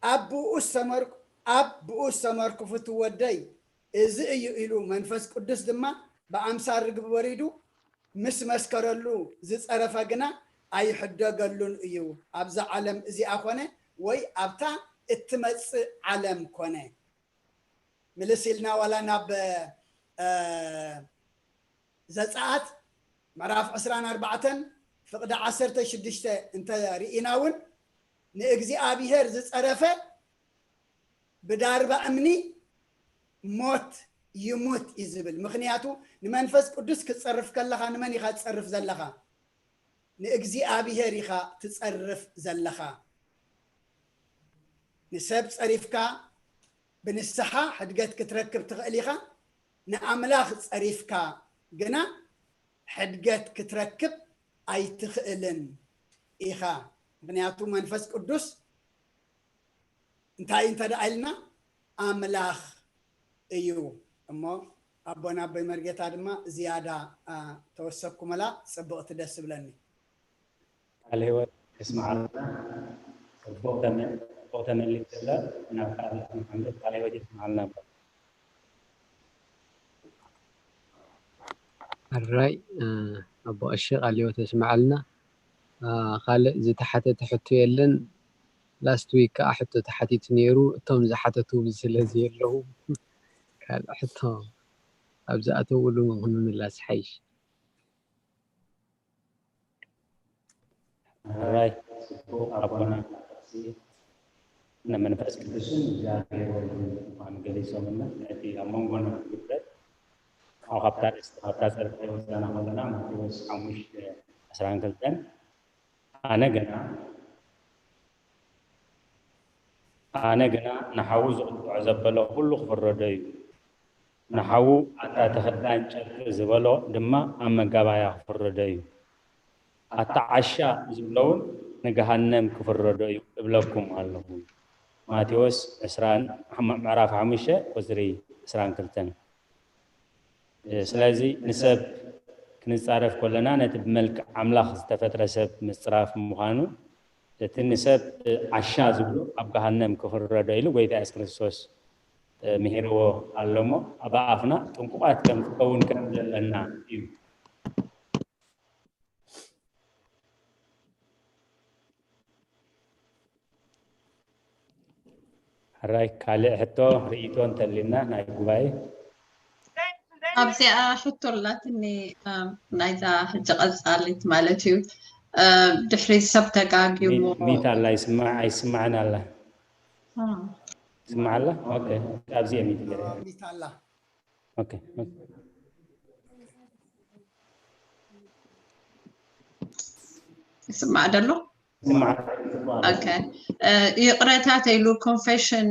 ኣብ ብኡ ዝተመርኩ-፣ ኣብ ብኡ ዝተመርኩ ፍቱ ወደይ እዚ እዩ ኢሉ፣ መንፈስ ቅዱስ ድማ ብኣምሳል ርግቢ ወሪዱ ምስ መስከረሉ፣ ዝጸረፈ ግና ኣይሕደገሉን እዩ፣ ኣብዛ ዓለም እዚኣ ኾነ ወይ ኣብታ እትመጽእ ዓለም ኮነ። ምልስ ኢልና ዋላ ናብ፣ እ፣ ዘጸኣት ምዕራፍ ዕስራን ኣርባዕተን ፍቕዲ ዓሰርተ ሽዱሽተ እንተ ርኢና እውን፣ ንእግዚኣብሔር ዝጸረፈ ብዳርባ እምኒ ሞት ይሙት እዩ ዝብል። ምኽንያቱ፣ ንመንፈስ ቅዱስ ክትጸርፍ ከለኻ ንመን ኢኻ ትጸርፍ ዘለኻ? ንእግዚኣብሔር ኢኻ ትጸርፍ ዘለኻ። ንሰብ ጸሪፍካ ብንስሓ ሕድገት ክትረክብ ትኽእል ኢኻ። ንኣምላኽ ጸሪፍካ ግና ሕድገት ክትረክብ ኣይትኽእልን ኢኻ። ምኽንያቱ መንፈስ ቅዱስ እንታይ እንተ ደኣ ኢልና ኣምላኽ እዩ። እሞ ኣቦና ኣቦይ መርጌታ ድማ ዝያዳ፣ አ፣ ተወሰኩምላ ጽብቕቲ ደስ ዝብለኒ። ቃለ ህይወት የስምዓልና። ጽቡቕ ተመ-፣ ጽቡቕ ተመሊስ ዘሎ ናብ ካልእ ክንሓምድ ቃለ ህይወት የስምዓልና። ኣራይ፣ እ፣ ኣቦ ቀሺ ቃለ ህይወት የስምዓልና። እ፣ ካልእ ዝተሓተተ ሕቶ የለን። ላስት ዊክ ከዓ ሕቶ ተሓቲቱ ነይሩ። እቶም ዝሓተቱ ስለ ዘየለዉ ካልእ ሕቶ ኣብ ዝኣተውሉ ምምላስ ይሓይሽ። ሕራይ ጽቡቕ ኣቦና ጥቕሲ ንመንፈስ ቅዱስን እግዚኣብሔር ወልድን ምዃኑ ገሊጾምልና፣ ነቲ ኣብ መንጎና ዝግበር፣ ካብኡ ካብታ ርእስቲ፣ ካብታ ጸርፊ ወጻና ከለና፣ ማቴዎስ ሓሙሽተ ዕስራን ክልተን፣ ኣነ ግና፣ ኣነ ግና ንሓዉ ዝቕጥዖ ዘበለ ኩሉ ክፍረዶ እዩ። ንሓዉ ኣታ ተኽዳን ጨርቂ ዝበሎ ድማ ኣብ መጋባያ ክፍረዶ እዩ። ኣታ ዓሻ ዝብሎ እውን ንገሃነም ክፍረዶ እዩ እብለኩም ኣለኹ። ማቴዎስ ዕስራን ምዕራፍ ሓሙሽተ ቁፅሪ ዕስራን ክልተን። ስለዚ ንሰብ ክንፃረፍ ከለና ነቲ ብመልክዕ ኣምላኽ ዝተፈጥረ ሰብ ምፅራፍ ምዃኑ፣ እቲ ንሰብ ዓሻ ዝብሎ ኣብ ገሃነም ክፍረዶ ኢሉ ጎይታ የሱስ ክርስቶስ ምሂርዎ ኣሎ እሞ፣ ኣብ ኣፍና ጥንቁቓት ከም ክኸውን ከም ዘለና እዩ። ሕራይ ካልእ ሕቶ ርእይቶ እንተሊና ናይ ጉባኤ? ኣብዚኣ ሕቶ ኣላትኒ፣ ናይዛ ሕጂ ቀጻሊት ማለት እዩ። ድሕሪ ሰብ ተጋግዩ እሞ ሚት ኣላ ይስማዕ ኣይስማዕን ኣላ። ይስማዕ ኣላ? ኦኬ። ኣብዚ እየ ሚት ገይረ። ሚት ኣላ። ኦኬ። ይስማዕ ደሎ? ይስማዕ። ኦኬ። ይቕረታ ተይሉ ኮንፌሽን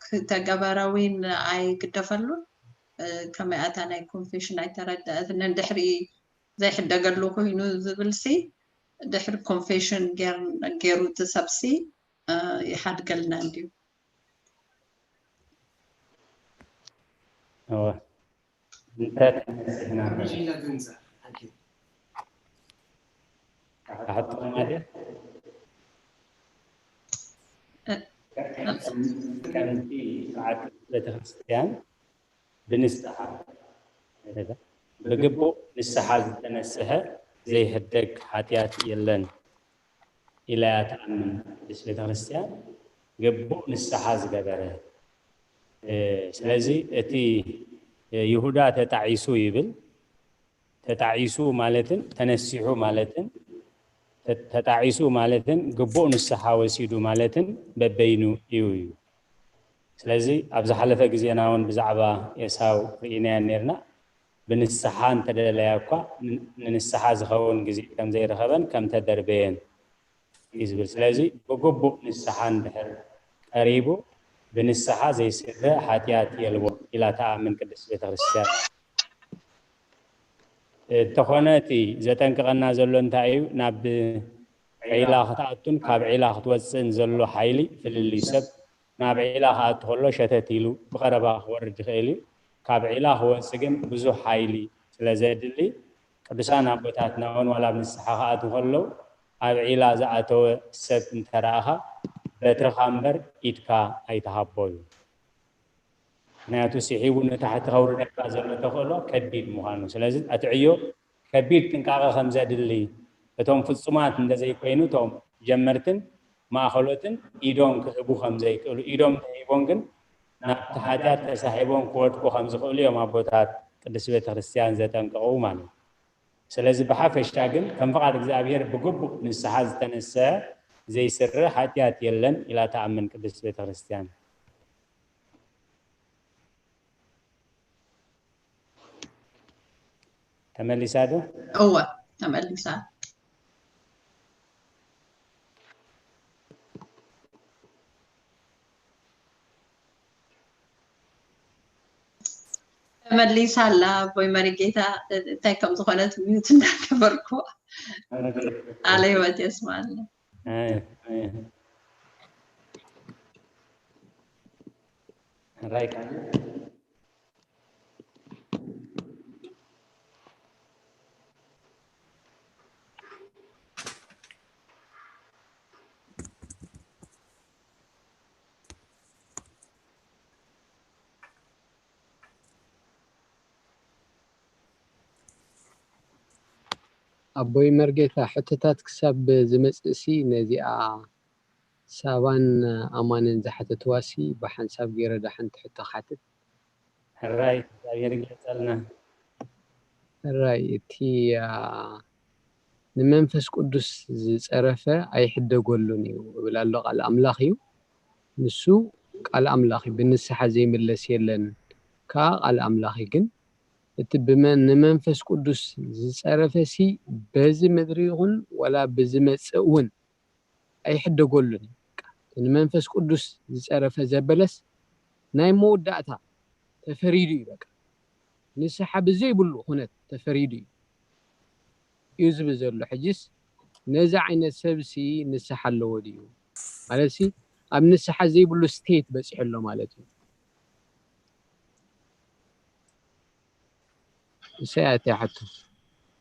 ክተገበረ ዊን ኣይግደፈሉን? ከመይ ኣታ ናይ ኮንፌሽን ኣይተረደአትንን ድሕሪ ዘይሕደገሉ ኮይኑ ዝብል ሲ ድሕሪ ኮንፌሽን ገይሩ እቲ ሰብ ሲ ይሓድገልና እንድዩ። እወ እንተ ተነሲሕና ሕቶ ማለት ከምቲ ስርዓት ቤተክርስትያን ብንስሓ ብግቡእ ንስሓ ዝተነስሐ ዘይሕደግ ሓጢኣት የለን ኢላ እያ ትኣምን ቅድስት ቤተክርስትያን። ግቡእ ንስሓ ዝገበረ ስለዚ እቲ ይሁዳ ተጣዒሱ ይብል። ተጣዒሱ ማለትን ተነሲሑ ማለትን ተጣዒሱ ማለትን ግቡእ ንስሓ ወሲዱ ማለትን በበይኑ እዩ እዩ። ስለዚ ኣብ ዝሓለፈ ግዜና እውን ብዛዕባ ኤሳው ርኢናዮ ነርና። ብንስሓ እንተደለያ እኳ ንንስሓ ዝኸውን ግዜ ከምዘይረኸበን ከምተደርበየን እዩ ዝብል። ስለዚ ብግቡእ ንስሓ እንድሕር ቀሪቡ ብንስሓ ዘይስረ ሓጢኣት የልቦ ኢላ ትኣምን ቅድስት ቤተክርስትያን። እንተኾነ እቲ ዘጠንቅቐና ዘሎ እንታይ እዩ? ናብ ዒላ ክትኣቱን ካብ ዒላ ክትወፅእን ዘሎ ሓይሊ ፍልልይ ሰብ ናብ ዒላ ክኣቱ ከሎ ሸተት ኢሉ ብቐረባ ክወርድ ይኽእል እዩ። ካብ ዒላ ክወፅእ ግን ብዙሕ ሓይሊ ስለ ዘድሊ ቅዱሳን ኣቦታትና እውን ዋላ ኣብ ንስሓ ክኣትዉ ከለዉ ኣብ ዒላ ዝኣተወ ሰብ እንተረኣኻ በትርኻ እምበር ኢድካ ኣይትሃቦ እዩ። ምክንያቱ ስሒቡ ንታሕቲ ከውርደካ ዘሎ ተኽእሎ ከቢድ ምዃኑ ስለዚ እቲ ዕዮ ከቢድ ጥንቃቐ ከም ዘድሊ እቶም ፍፁማት እንተዘይኮይኑ እቶም ጀመርትን ማእኸሎትን ኢዶም ክህቡ ከም ዘይክእሉ ኢዶም ተሂቦም ግን ናብቲ ሓጢኣት ተሳሒቦም ክወድቁ ከም ዝኽእሉ እዮም ኣቦታት ቅድስት ቤተክርስትያን ዘጠንቀቑ ማለት እዩ። ስለዚ ብሓፈሻ ግን ከም ፍቓድ እግዚኣብሔር ብግቡእ ንስሓ ዝተነስሐ ዘይስረ ሓጢኣት የለን ኢላ ትኣምን ቅድስት ቤተክርስትያን። ተመሊሳ ዶ? እወ ተመሊሳ። ተመሊሳ ኣላ ኣቦይ መሪጌታ እንታይ ከም ዝኾነት ሚዩት እንዳገበርኩ ቃለ ህይወት የስማዓልና። ራይ ካለ ኣቦይ መርጌታ ሕቶታት ክሳብ ዝመፅእሲ ነዚኣ ሳባን ኣማንን ዝሓተትዋሲ ብሓንሳብ ገይረ ዶ ሓንቲ ሕቶ ክሓትት? ሕራይ እግዚኣብሔር ይግለጸልና። ሕራይ እቲ ንመንፈስ ቅዱስ ዝጸረፈ ኣይሕደገሉን እዩ እብል ኣሎ ቃል ኣምላኽ እዩ። ንሱ ቃል ኣምላኽ እዩ፣ ብንስሓ ዘይምለስ የለን። ከኣ ቃል ኣምላኽ እዩ። ግን እቲ ብመን ንመንፈስ ቅዱስ ዝጸረፈሲ በዚ ምድሪ ይኹን ወላ ብዝመጽእ እውን ኣይሕደገሉን እዩ። በቃ እቲ ንመንፈስ ቅዱስ ዝጸረፈ ዘበለስ ናይ መወዳእታ ተፈሪዱ እዩ። በቃ ንስሓ ብዘይብሉ ኩነት ተፈሪዱ እዩ እዩ ዝብል ዘሎ። ሕጂስ ነዚ ዓይነት ሰብሲ ንስሓ ኣለዎ ድዩ? ማለትሲ ኣብ ንስሓ ዘይብሉ ስቴት በፂሑ ኣሎ ማለት እዩ። እሰያ እቲያ ሕቶ።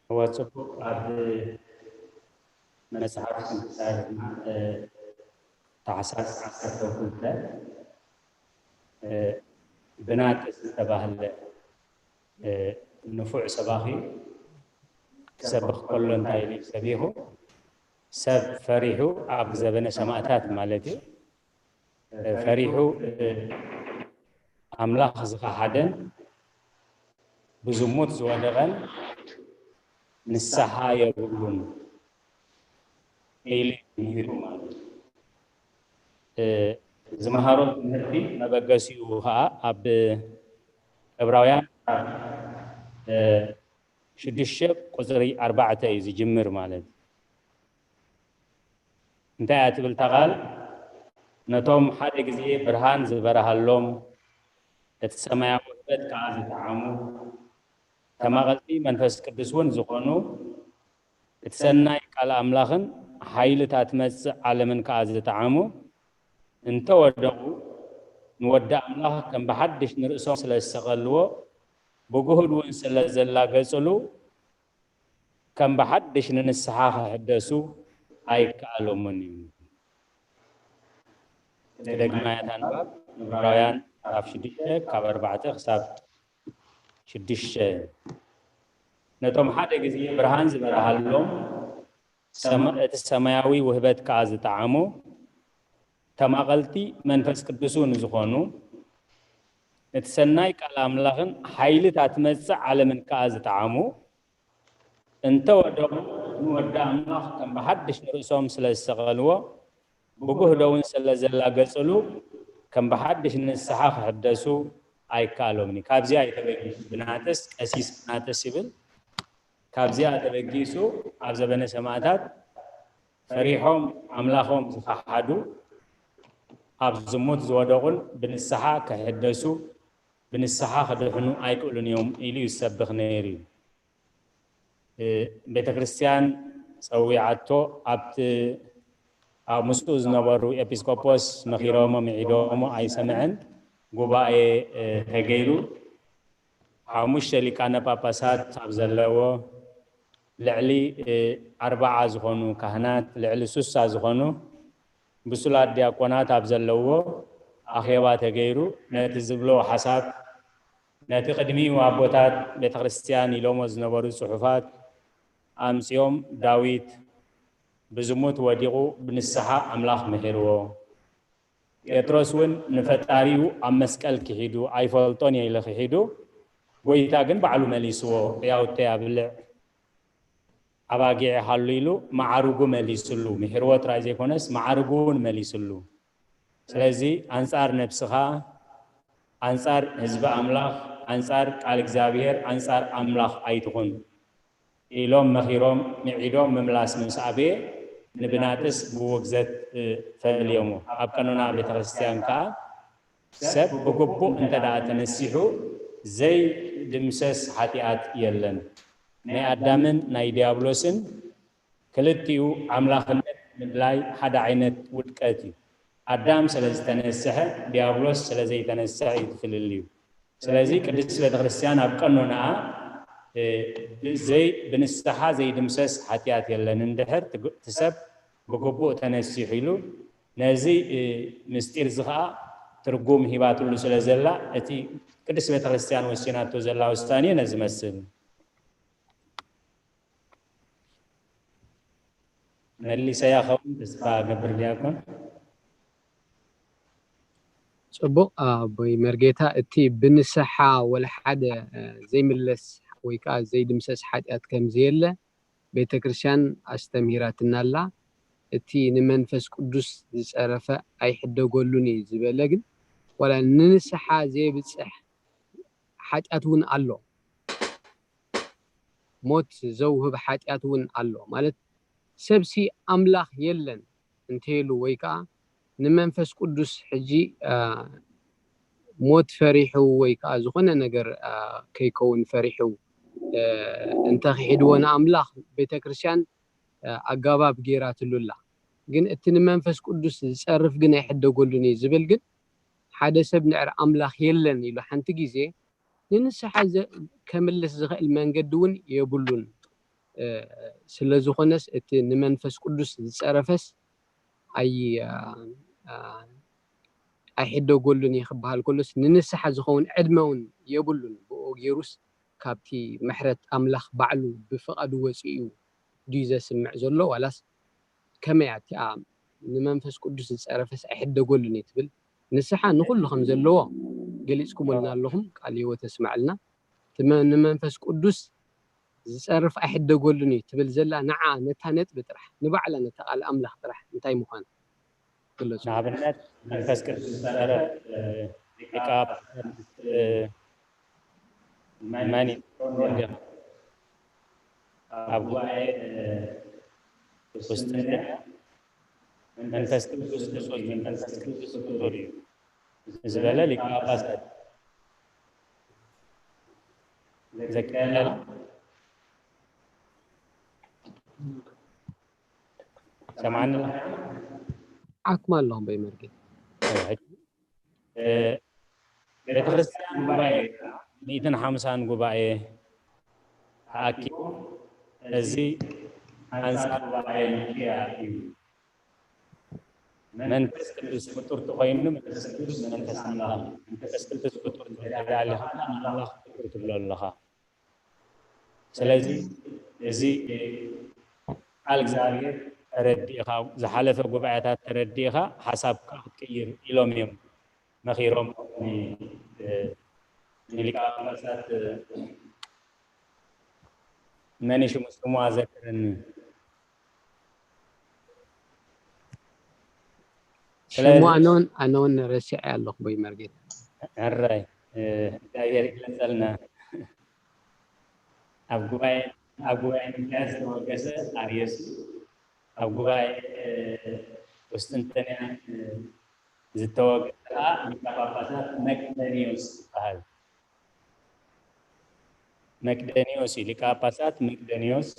እወ፣ ጽቡቕ። ኣብ መጽሓፍ ስንክሳር ድማ፣ እ፣ ታሕሳስ ዓሰርተ ክልተ፣ እ፣ ብናጥስ ዝተባህለ፣ እ፣ ንፉዕ ሰባኺ ክሰብኽ ከሎ እንታይ ኢሉ እዩ ሰቢኹ? ሰብ ፈሪሑ፣ ኣብ ዘበነ ሰማእታት ማለት እዩ፣ እ፣ ፈሪሑ፣ እ፣ ኣምላኽ ዝኸሓደን ብዝሙት ዝወደቐን ንስሓ የብሉን ኢሉ ምሂሩ ማለት እዩ። እ፣ ዝመሃሮ ትምህርቲ መበገሲኡ ኸዓ ኣብ ዕብራውያን፣ እ፣ ሽዱሽተ ቁፅሪ ኣርባዕተ እዩ ዝጅምር ማለት እዩ። እንታይ እያ ትብል እታ ቃል? ነቶም ሓደ ግዜ ብርሃን ዝበረሃሎም፣ እቲ ሰማያዊ ውህበት ከኣ ዝጠዓሙ፣ ተማቐልቲ መንፈስ ቅዱስ እውን ዝኾኑ፣ እቲ ሰናይ ቃል ኣምላኽን ሓይሊ እታ ትመጽእ ዓለምን ከኣ ዝጠዓሙ፣ እንተወደቑ፣ ንወዲ ኣምላኽ ከም ብሓድሽ ንርእሶም ስለ ዝሰቐልዎ፣ ብግሁድ እውን ስለ ዘላገጽሉ፣ ከም ብሓድሽ ንንስሓ ክሕደሱ ኣይከኣሎምን እዩ። ክደግማ እያ እታ ንባብ፣ ዕብራውያን ምዕራፍ ሽዱሽተ ካብ ኣርባዕተ ክሳብ ሽዱሽተ። ነቶም ሓደ ግዜ ብርሃን ዝበርሃሎም፣ ሰማ-፣ እቲ ሰማያዊ ውህበት ከኣ ዝጠዓሙ፣ ተማቐልቲ መንፈስ ቅዱስ እውን ዝኾኑ፣ እቲ ሰናይ ቃል ኣምላኽን ሓይሊ እታ ትመጽእ ዓለምን ከኣ ዝጠዓሙ፣ እንተወደቑ፣ ንወዲ ኣምላኽ ከም ብሓድሽ ንርእሶም ስለ ዝሰቐልዎ፣ ብጉህዶ እውን ስለ ዘላገጽሉ፣ ከም ብሓድሽ ንንስሓ ክሕደሱ ኣይከኣሎምን እዩ። ካብዚኣ እዩ ተበጊሱ ብናጥስ፣ ቀሲስ ብናጥስ ይብል። ካብዚኣ ተበጊሱ ኣብ ዘበነ ሰማእታት ፈሪሖም ኣምላኾም ዝኸሓዱ፣ ኣብ ዝሙት ዝወደቑን ብንስሓ ክሕደሱ፣ ብንስሓ ክድሕኑ ኣይክእሉን እዮም ኢሉ ይሰብኽ ነይሩ እዩ። እ፣ ቤተ ክርስቲያን ጸዊዓቶ፣ ኣብቲ ኣብ ምስኡ ዝነበሩ ኤጲስቆጶስ መኺሮሞ ምዒዶሞ ኣይሰምዐን። ጉባኤ፣ እ፣ ተገይሩ፣ ሓሙሽተ ሊቃነ ጳጳሳት ኣብ ዘለዎ፣ ልዕሊ፣ እ፣ ኣርባዓ ዝኾኑ ካህናት፣ ልዕሊ ሱሳ ዝኾኑ ብሱላት ዲያቆናት ኣብ ዘለዎ ኣኼባ ተገይሩ፣ ነቲ ዝብሎ ሓሳብ፣ ነቲ ቅድሚኡ ኣቦታት ቤተ ክርስቲያን ኢሎሞ ዝነበሩ ጽሑፋት ኣምጺኦም፣ ዳዊት ብዝሙት ወዲቑ ብንስሓ ኣምላኽ ምሒርዎ። ጴጥሮስ እውን ንፈጣሪኡ ኣብ መስቀል ክሒዱ፣ ኣይፈልጦን እየ ኢሉ ክሒዱ፣ ጎይታ ግን ባዕሉ መሊስዎ፣ ሕያውተይ ኣብልዕ፣ ኣባጊዕ ሃሉ ኢሉ መዓርጉ መሊስሉ። ምሒርዎ ጥራይ ዘይኮነስ መዓርጉ እውን መሊስሉ። ስለዚ ኣንጻር ነብስኻ፣ ኣንጻር ህዝቢ ኣምላኽ፣ ኣንጻር ቃል እግዚኣብሔር፣ ኣንጻር ኣምላኽ ኣይትኹን ኢሎም መኺሮም ምዒዶም ምምላስ ምስ ኣበየ፣ ንብናጥስ ብውግዘት፣ እ፣ ፈልዮሞ። ኣብ ቀኖና ቤተ ክርስቲያን ከኣ ሰብ ብግቡእ እንተ ደኣ ተነሲሑ ዘይድምሰስ ሓጢኣት የለን። ናይ ኣዳምን ናይ ዲያብሎስን ክልቲኡ ኣምላኽነት ምድላይ ሓደ ዓይነት ውድቀት እዩ። ኣዳም ስለ ዝተነስሐ፣ ዲያብሎስ ስለ ዘይተነስሐ እዩ እቲ ፍልልዩ። ስለዚ ቅድስት ቤተ ክርስቲያን ኣብ ቀኖናኣ፣ እ፣ ብዘይ-፣ ብንስሓ ዘይድምሰስ ሓጢኣት የለን። እንድሕር ትግ-፣ እቲ ሰብ ብግቡእ ተነሲሑ ኢሉ ነዚ፣ እ፣ ምስጢር እዚ ኸኣ ትርጉም ሂባትሉ ስለ ዘላ፣ እቲ ቅድስት ቤተ ክርስቲያን ወሲናቶ ዘላ ውሳኔ ነዚ መስል። መሊሰያ ኸውን ተስፋ ገብር ዲያቆን። ጽቡቕ ኣቦይ መርጌታ፣ እቲ ብንስሓ ወላ ሓደ፣ እ፣ ዘይምለስ ወይ ከኣ ዘይድምሰስ ሓጢኣት ከም ዘየለ ቤተ ክርስቲያን ኣስተምሂራትና ኣላ። እቲ ንመንፈስ ቅዱስ ዝጸረፈ ኣይሕደገሉን እዩ ዝበለ ግን፣ ዋላ ንንስሓ ዘየብጽሕ ሓጢኣት እውን ኣሎ። ሞት ዘውህብ ሓጢኣት እውን ኣሎ። ማለት ሰብሲ ኣምላኽ የለን እንተይሉ ወይ ከኣ ንመንፈስ ቅዱስ ሕጂ፣ አ፣ ሞት ፈሪሑ ወይ ከኣ ዝኾነ ነገር፣ አ፣ ከይከውን ፈሪሑ፣ አ፣ እንተኽሒድዎ ንኣምላኽ ቤተ ክርስቲያን፣ አ፣ ኣጋባብ ገይራትሉ ኣላ። ግን እቲ ንመንፈስ ቅዱስ ዝጸርፍ ግን ኣይሕደገሉን እዩ ዝብል ግን ሓደ ሰብ ንዕር ኣምላኽ የለን ኢሉ ሓንቲ ግዜ ንንስሓ ከምልስ ዝኽእል መንገዲ እውን የብሉን። ስለዝኾነስ እቲ ንመንፈስ ቅዱስ ዝጸረፈስ ኣይሕደገሉን እዩ ክበሃል ከሎስ ንንስሓ ዝኸውን ዕድመ እውን የብሉን። ብኡ ገይሩስ ካብቲ ምሕረት ኣምላኽ ባዕሉ ብፍቓዱ ወፂኡ ድዩ ዘስምዕ ዘሎ ዋላስ ከመይ እያ እቲኣ ንመንፈስ ቅዱስ ዝፀረፈስ ኣይሕደገሉን እዩ ትብል? ንስሓ ንኹሉ ከም ዘለዎ ገሊፅኩምልና ኣለኹም። ቃል ህይወት የስማዕልና። እቲ መ- ንመንፈስ ቅዱስ ዝፀርፍ ኣይሕደገሉን እዩ ትብል ዘላ ንዓ ነታ ነጥቢ ጥራሕ ንባዕላ ነታ ቃል ኣምላኽ ጥራሕ እንታይ ምዃን ግለፁ። ንኣብነት መንፈስ ቅዱስ ዝፀረፍ ሊቀ ጳጳሳት መን እዩ? ኣብ ጉባኤ ውስጥና መንፈስ ቅዱስ ንጹህ እዩ፣ መንፈስ ቅዱስ ፍጡር እዩ ዝበለ ሊቀ ጳጳሳት ዘኪርና። ሰማዕኒ ዓኩም ኣለኹም በይመርጌ። ቤተክርስትያን ጉባኤ ሚእትን ሓምሳን ጉባኤ ተኣኪቦም እዚ ኣንጻር ጉባኤ ኒቅያ እዩ። መንፈስ ቅዱስ ፍጡር ተኮይኑ መንፈስ ቅዱስ መንፈስ ኣምላኽ እዩ። መንፈስ ቅዱስ ፍጡር ትበሃል ኣለኻ ኣምላኽ ፍጡር ትብሎ ኣለኻ። ስለዚ እዚ ቃል እግዚኣብሔር ተረዲእኻ ዝሓለፈ ጉባኤታት ተረዲእኻ ሓሳብካ ክትቅይር ኢሎም እዮም መኺሮም ንሊቀ ጳጳሳት መን ሽሙ ስሙ ኣዘክረኒ ሽሙ ኣነውን ኣነውን ረሲዐ ኣለኹ በይ መርጌት ሕራይ እግዚኣብሔር ይግለፀልና ኣብ ጉባኤ ኣብ ጉባኤ ኒቅያ ዝተወገሰ ኣርዮስ ኣብ ጉባኤ ቁስጥንጥንያ ዝተወገሰ ከዓ ሊቀ ጳጳሳት መቅደኒዮስ ይበሃል። መቅደኒዮስ እዩ። ሊቀ ጳጳሳት መቅደኒዮስ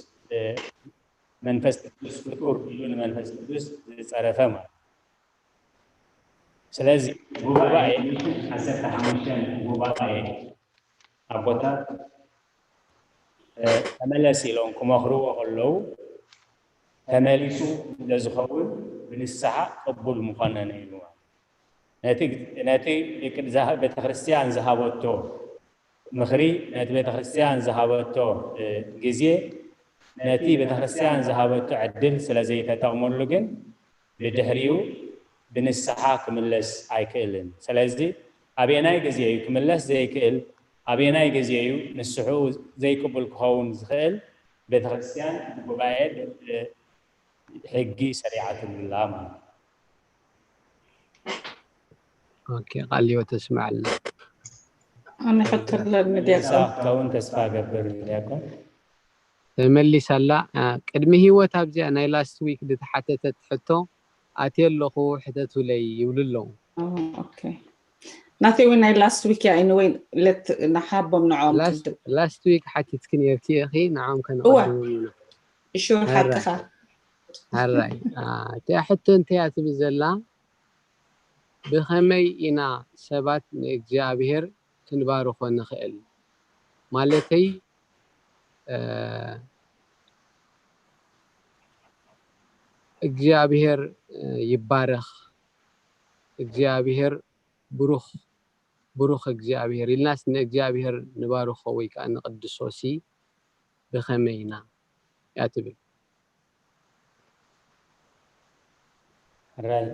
መንፈስ ቅዱስ ፍጡር ኢሉ ንመንፈስ ቅዱስ ዝፀረፈ ማለት ስለዚ ጉባኤ ዓሰርተ ሓሙሽተ ጉባኤ ኣቦታት ተመለስ ኢሎም ክመኽርዎ ከለዉ ተመሊሱ ስለዝኸውን ብንስሓ ቅቡል ምኾነን ኢሉ ነቲ ቤተክርስትያን ዝሃበቶ ምኽሪ ነቲ ቤተክርስትያን ዝሃበቶ ግዜ ነቲ ቤተክርስትያን ዝሃበቶ ዕድል ስለዘይተጠቕመሉ ግን ብድሕሪኡ ብንስሓ ክምለስ ኣይክእልን። ስለዚ ኣበየናይ ግዜ እዩ ክምለስ ዘይክእል? ኣበየናይ ግዜ እዩ ንስሕኡ ዘይቅቡል ክኸውን ዝኽእል? ቤተክርስትያን ጉባኤ ሕጊ ሰሪዓትሉላ ማለት ኦኬ ቃል ህይወት ተስማዕልና ኣነ ሕቶ ኣለኒ ዲያቆን ከውን ተስፋ ገብር ዲያቆን ተመሊሳላ ቅድሚ ህይወት ኣብዚኣ ናይ last week ዝተሓተተት ሕቶ ኣትየ ኣለኹ ሕተቱለይ ይብሉ ኣለዉ ናተይ እውን ናይ last week እያ ወይ ለት ንሓቦም ንዖም last week ሓቲትክ ነርኪ ኢኺ ንዓም ከነቐድሞም ኢና እሹ ሓቅኻ ሕራይ እቲኣ ሕቶ እንታይ እያ ትብል ዘላ ብኸመይ ኢና ሰባት ንእግዚኣብሔር ክንባርኾ ንኽእል ማለተይ እግዚኣብሔር ይባረኽ እግዚኣብሔር ብሩኽ ብሩኽ እግዚኣብሔር ኢልናስ ንእግዚኣብሔር ንባርኾ ወይ ከዓ ንቕድሶ ሲ ብኸመይ ኢና እያ ትብል ሕራይ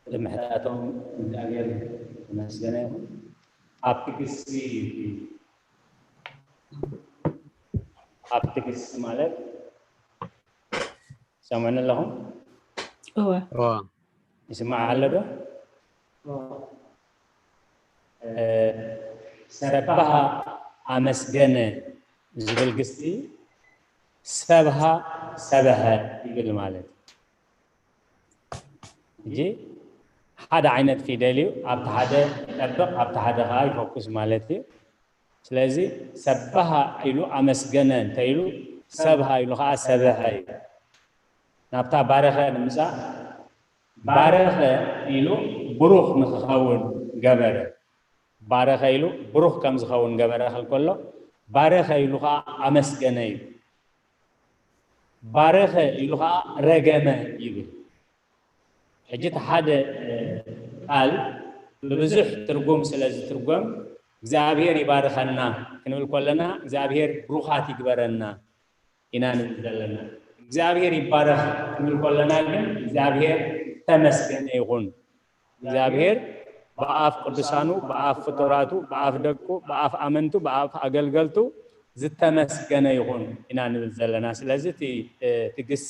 ቅድሚ ሕታቶም እግዚኣብሔር ተመስገነ ይኹን ኣብቲ ግሲ ኣብቲ ግሲ ማለት ሰምዑኒ ኣለኹም እወ ይስማዕ ኣሎ ዶ ሰብሃ ኣመስገነ ዝብል ግስቲ ሰብሃ ሰበሀ ይብል ማለት እዩ ሕጂ ሓደ ዓይነት ፊደል እዩ ኣብቲ ሓደ ይጠብቕ ኣብቲ ሓደ ከዓ ይፈኩስ ማለት እዩ ስለዚ ሰብሃ ኢሉ ኣመስገነ እንተ ኢሉ ሰብሃ ኢሉ ከዓ ሰበሐ እዩ። ናብታ ባረኸ ንምፃእ፣ ባረኸ ኢሉ ብሩኽ ንክኸውን ገበረ። ባረኸ ኢሉ ብሩኽ ከም ዝኸውን ገበረ ክል ከሎ፣ ባረኸ ኢሉ ከዓ ኣመስገነ እዩ። ባረኸ ኢሉ ከዓ ረገመ ይብል። ሕጂ እቲ ሓደ ቃል ብብዙሕ ትርጉም ስለ ዝትርጎም እግዚኣብሔር ይባርኸና ክንብል ከለና እግዚኣብሔር ብሩኻት ይግበረና ኢና ንብል ዘለና። እግዚኣብሔር ይባረኽ ክንብል ከለና ግን እግዚኣብሔር ተመስገነ ይኹን። እግዚኣብሔር ብኣፍ ቅዱሳኑ፣ ብኣፍ ፍጡራቱ፣ ብኣፍ ደቁ፣ ብኣፍ ኣመንቱ፣ ብኣፍ ኣገልገልቱ ዝተመስገነ ይኹን ኢና ንብል ዘለና። ስለዚ እቲ እቲ ግሲ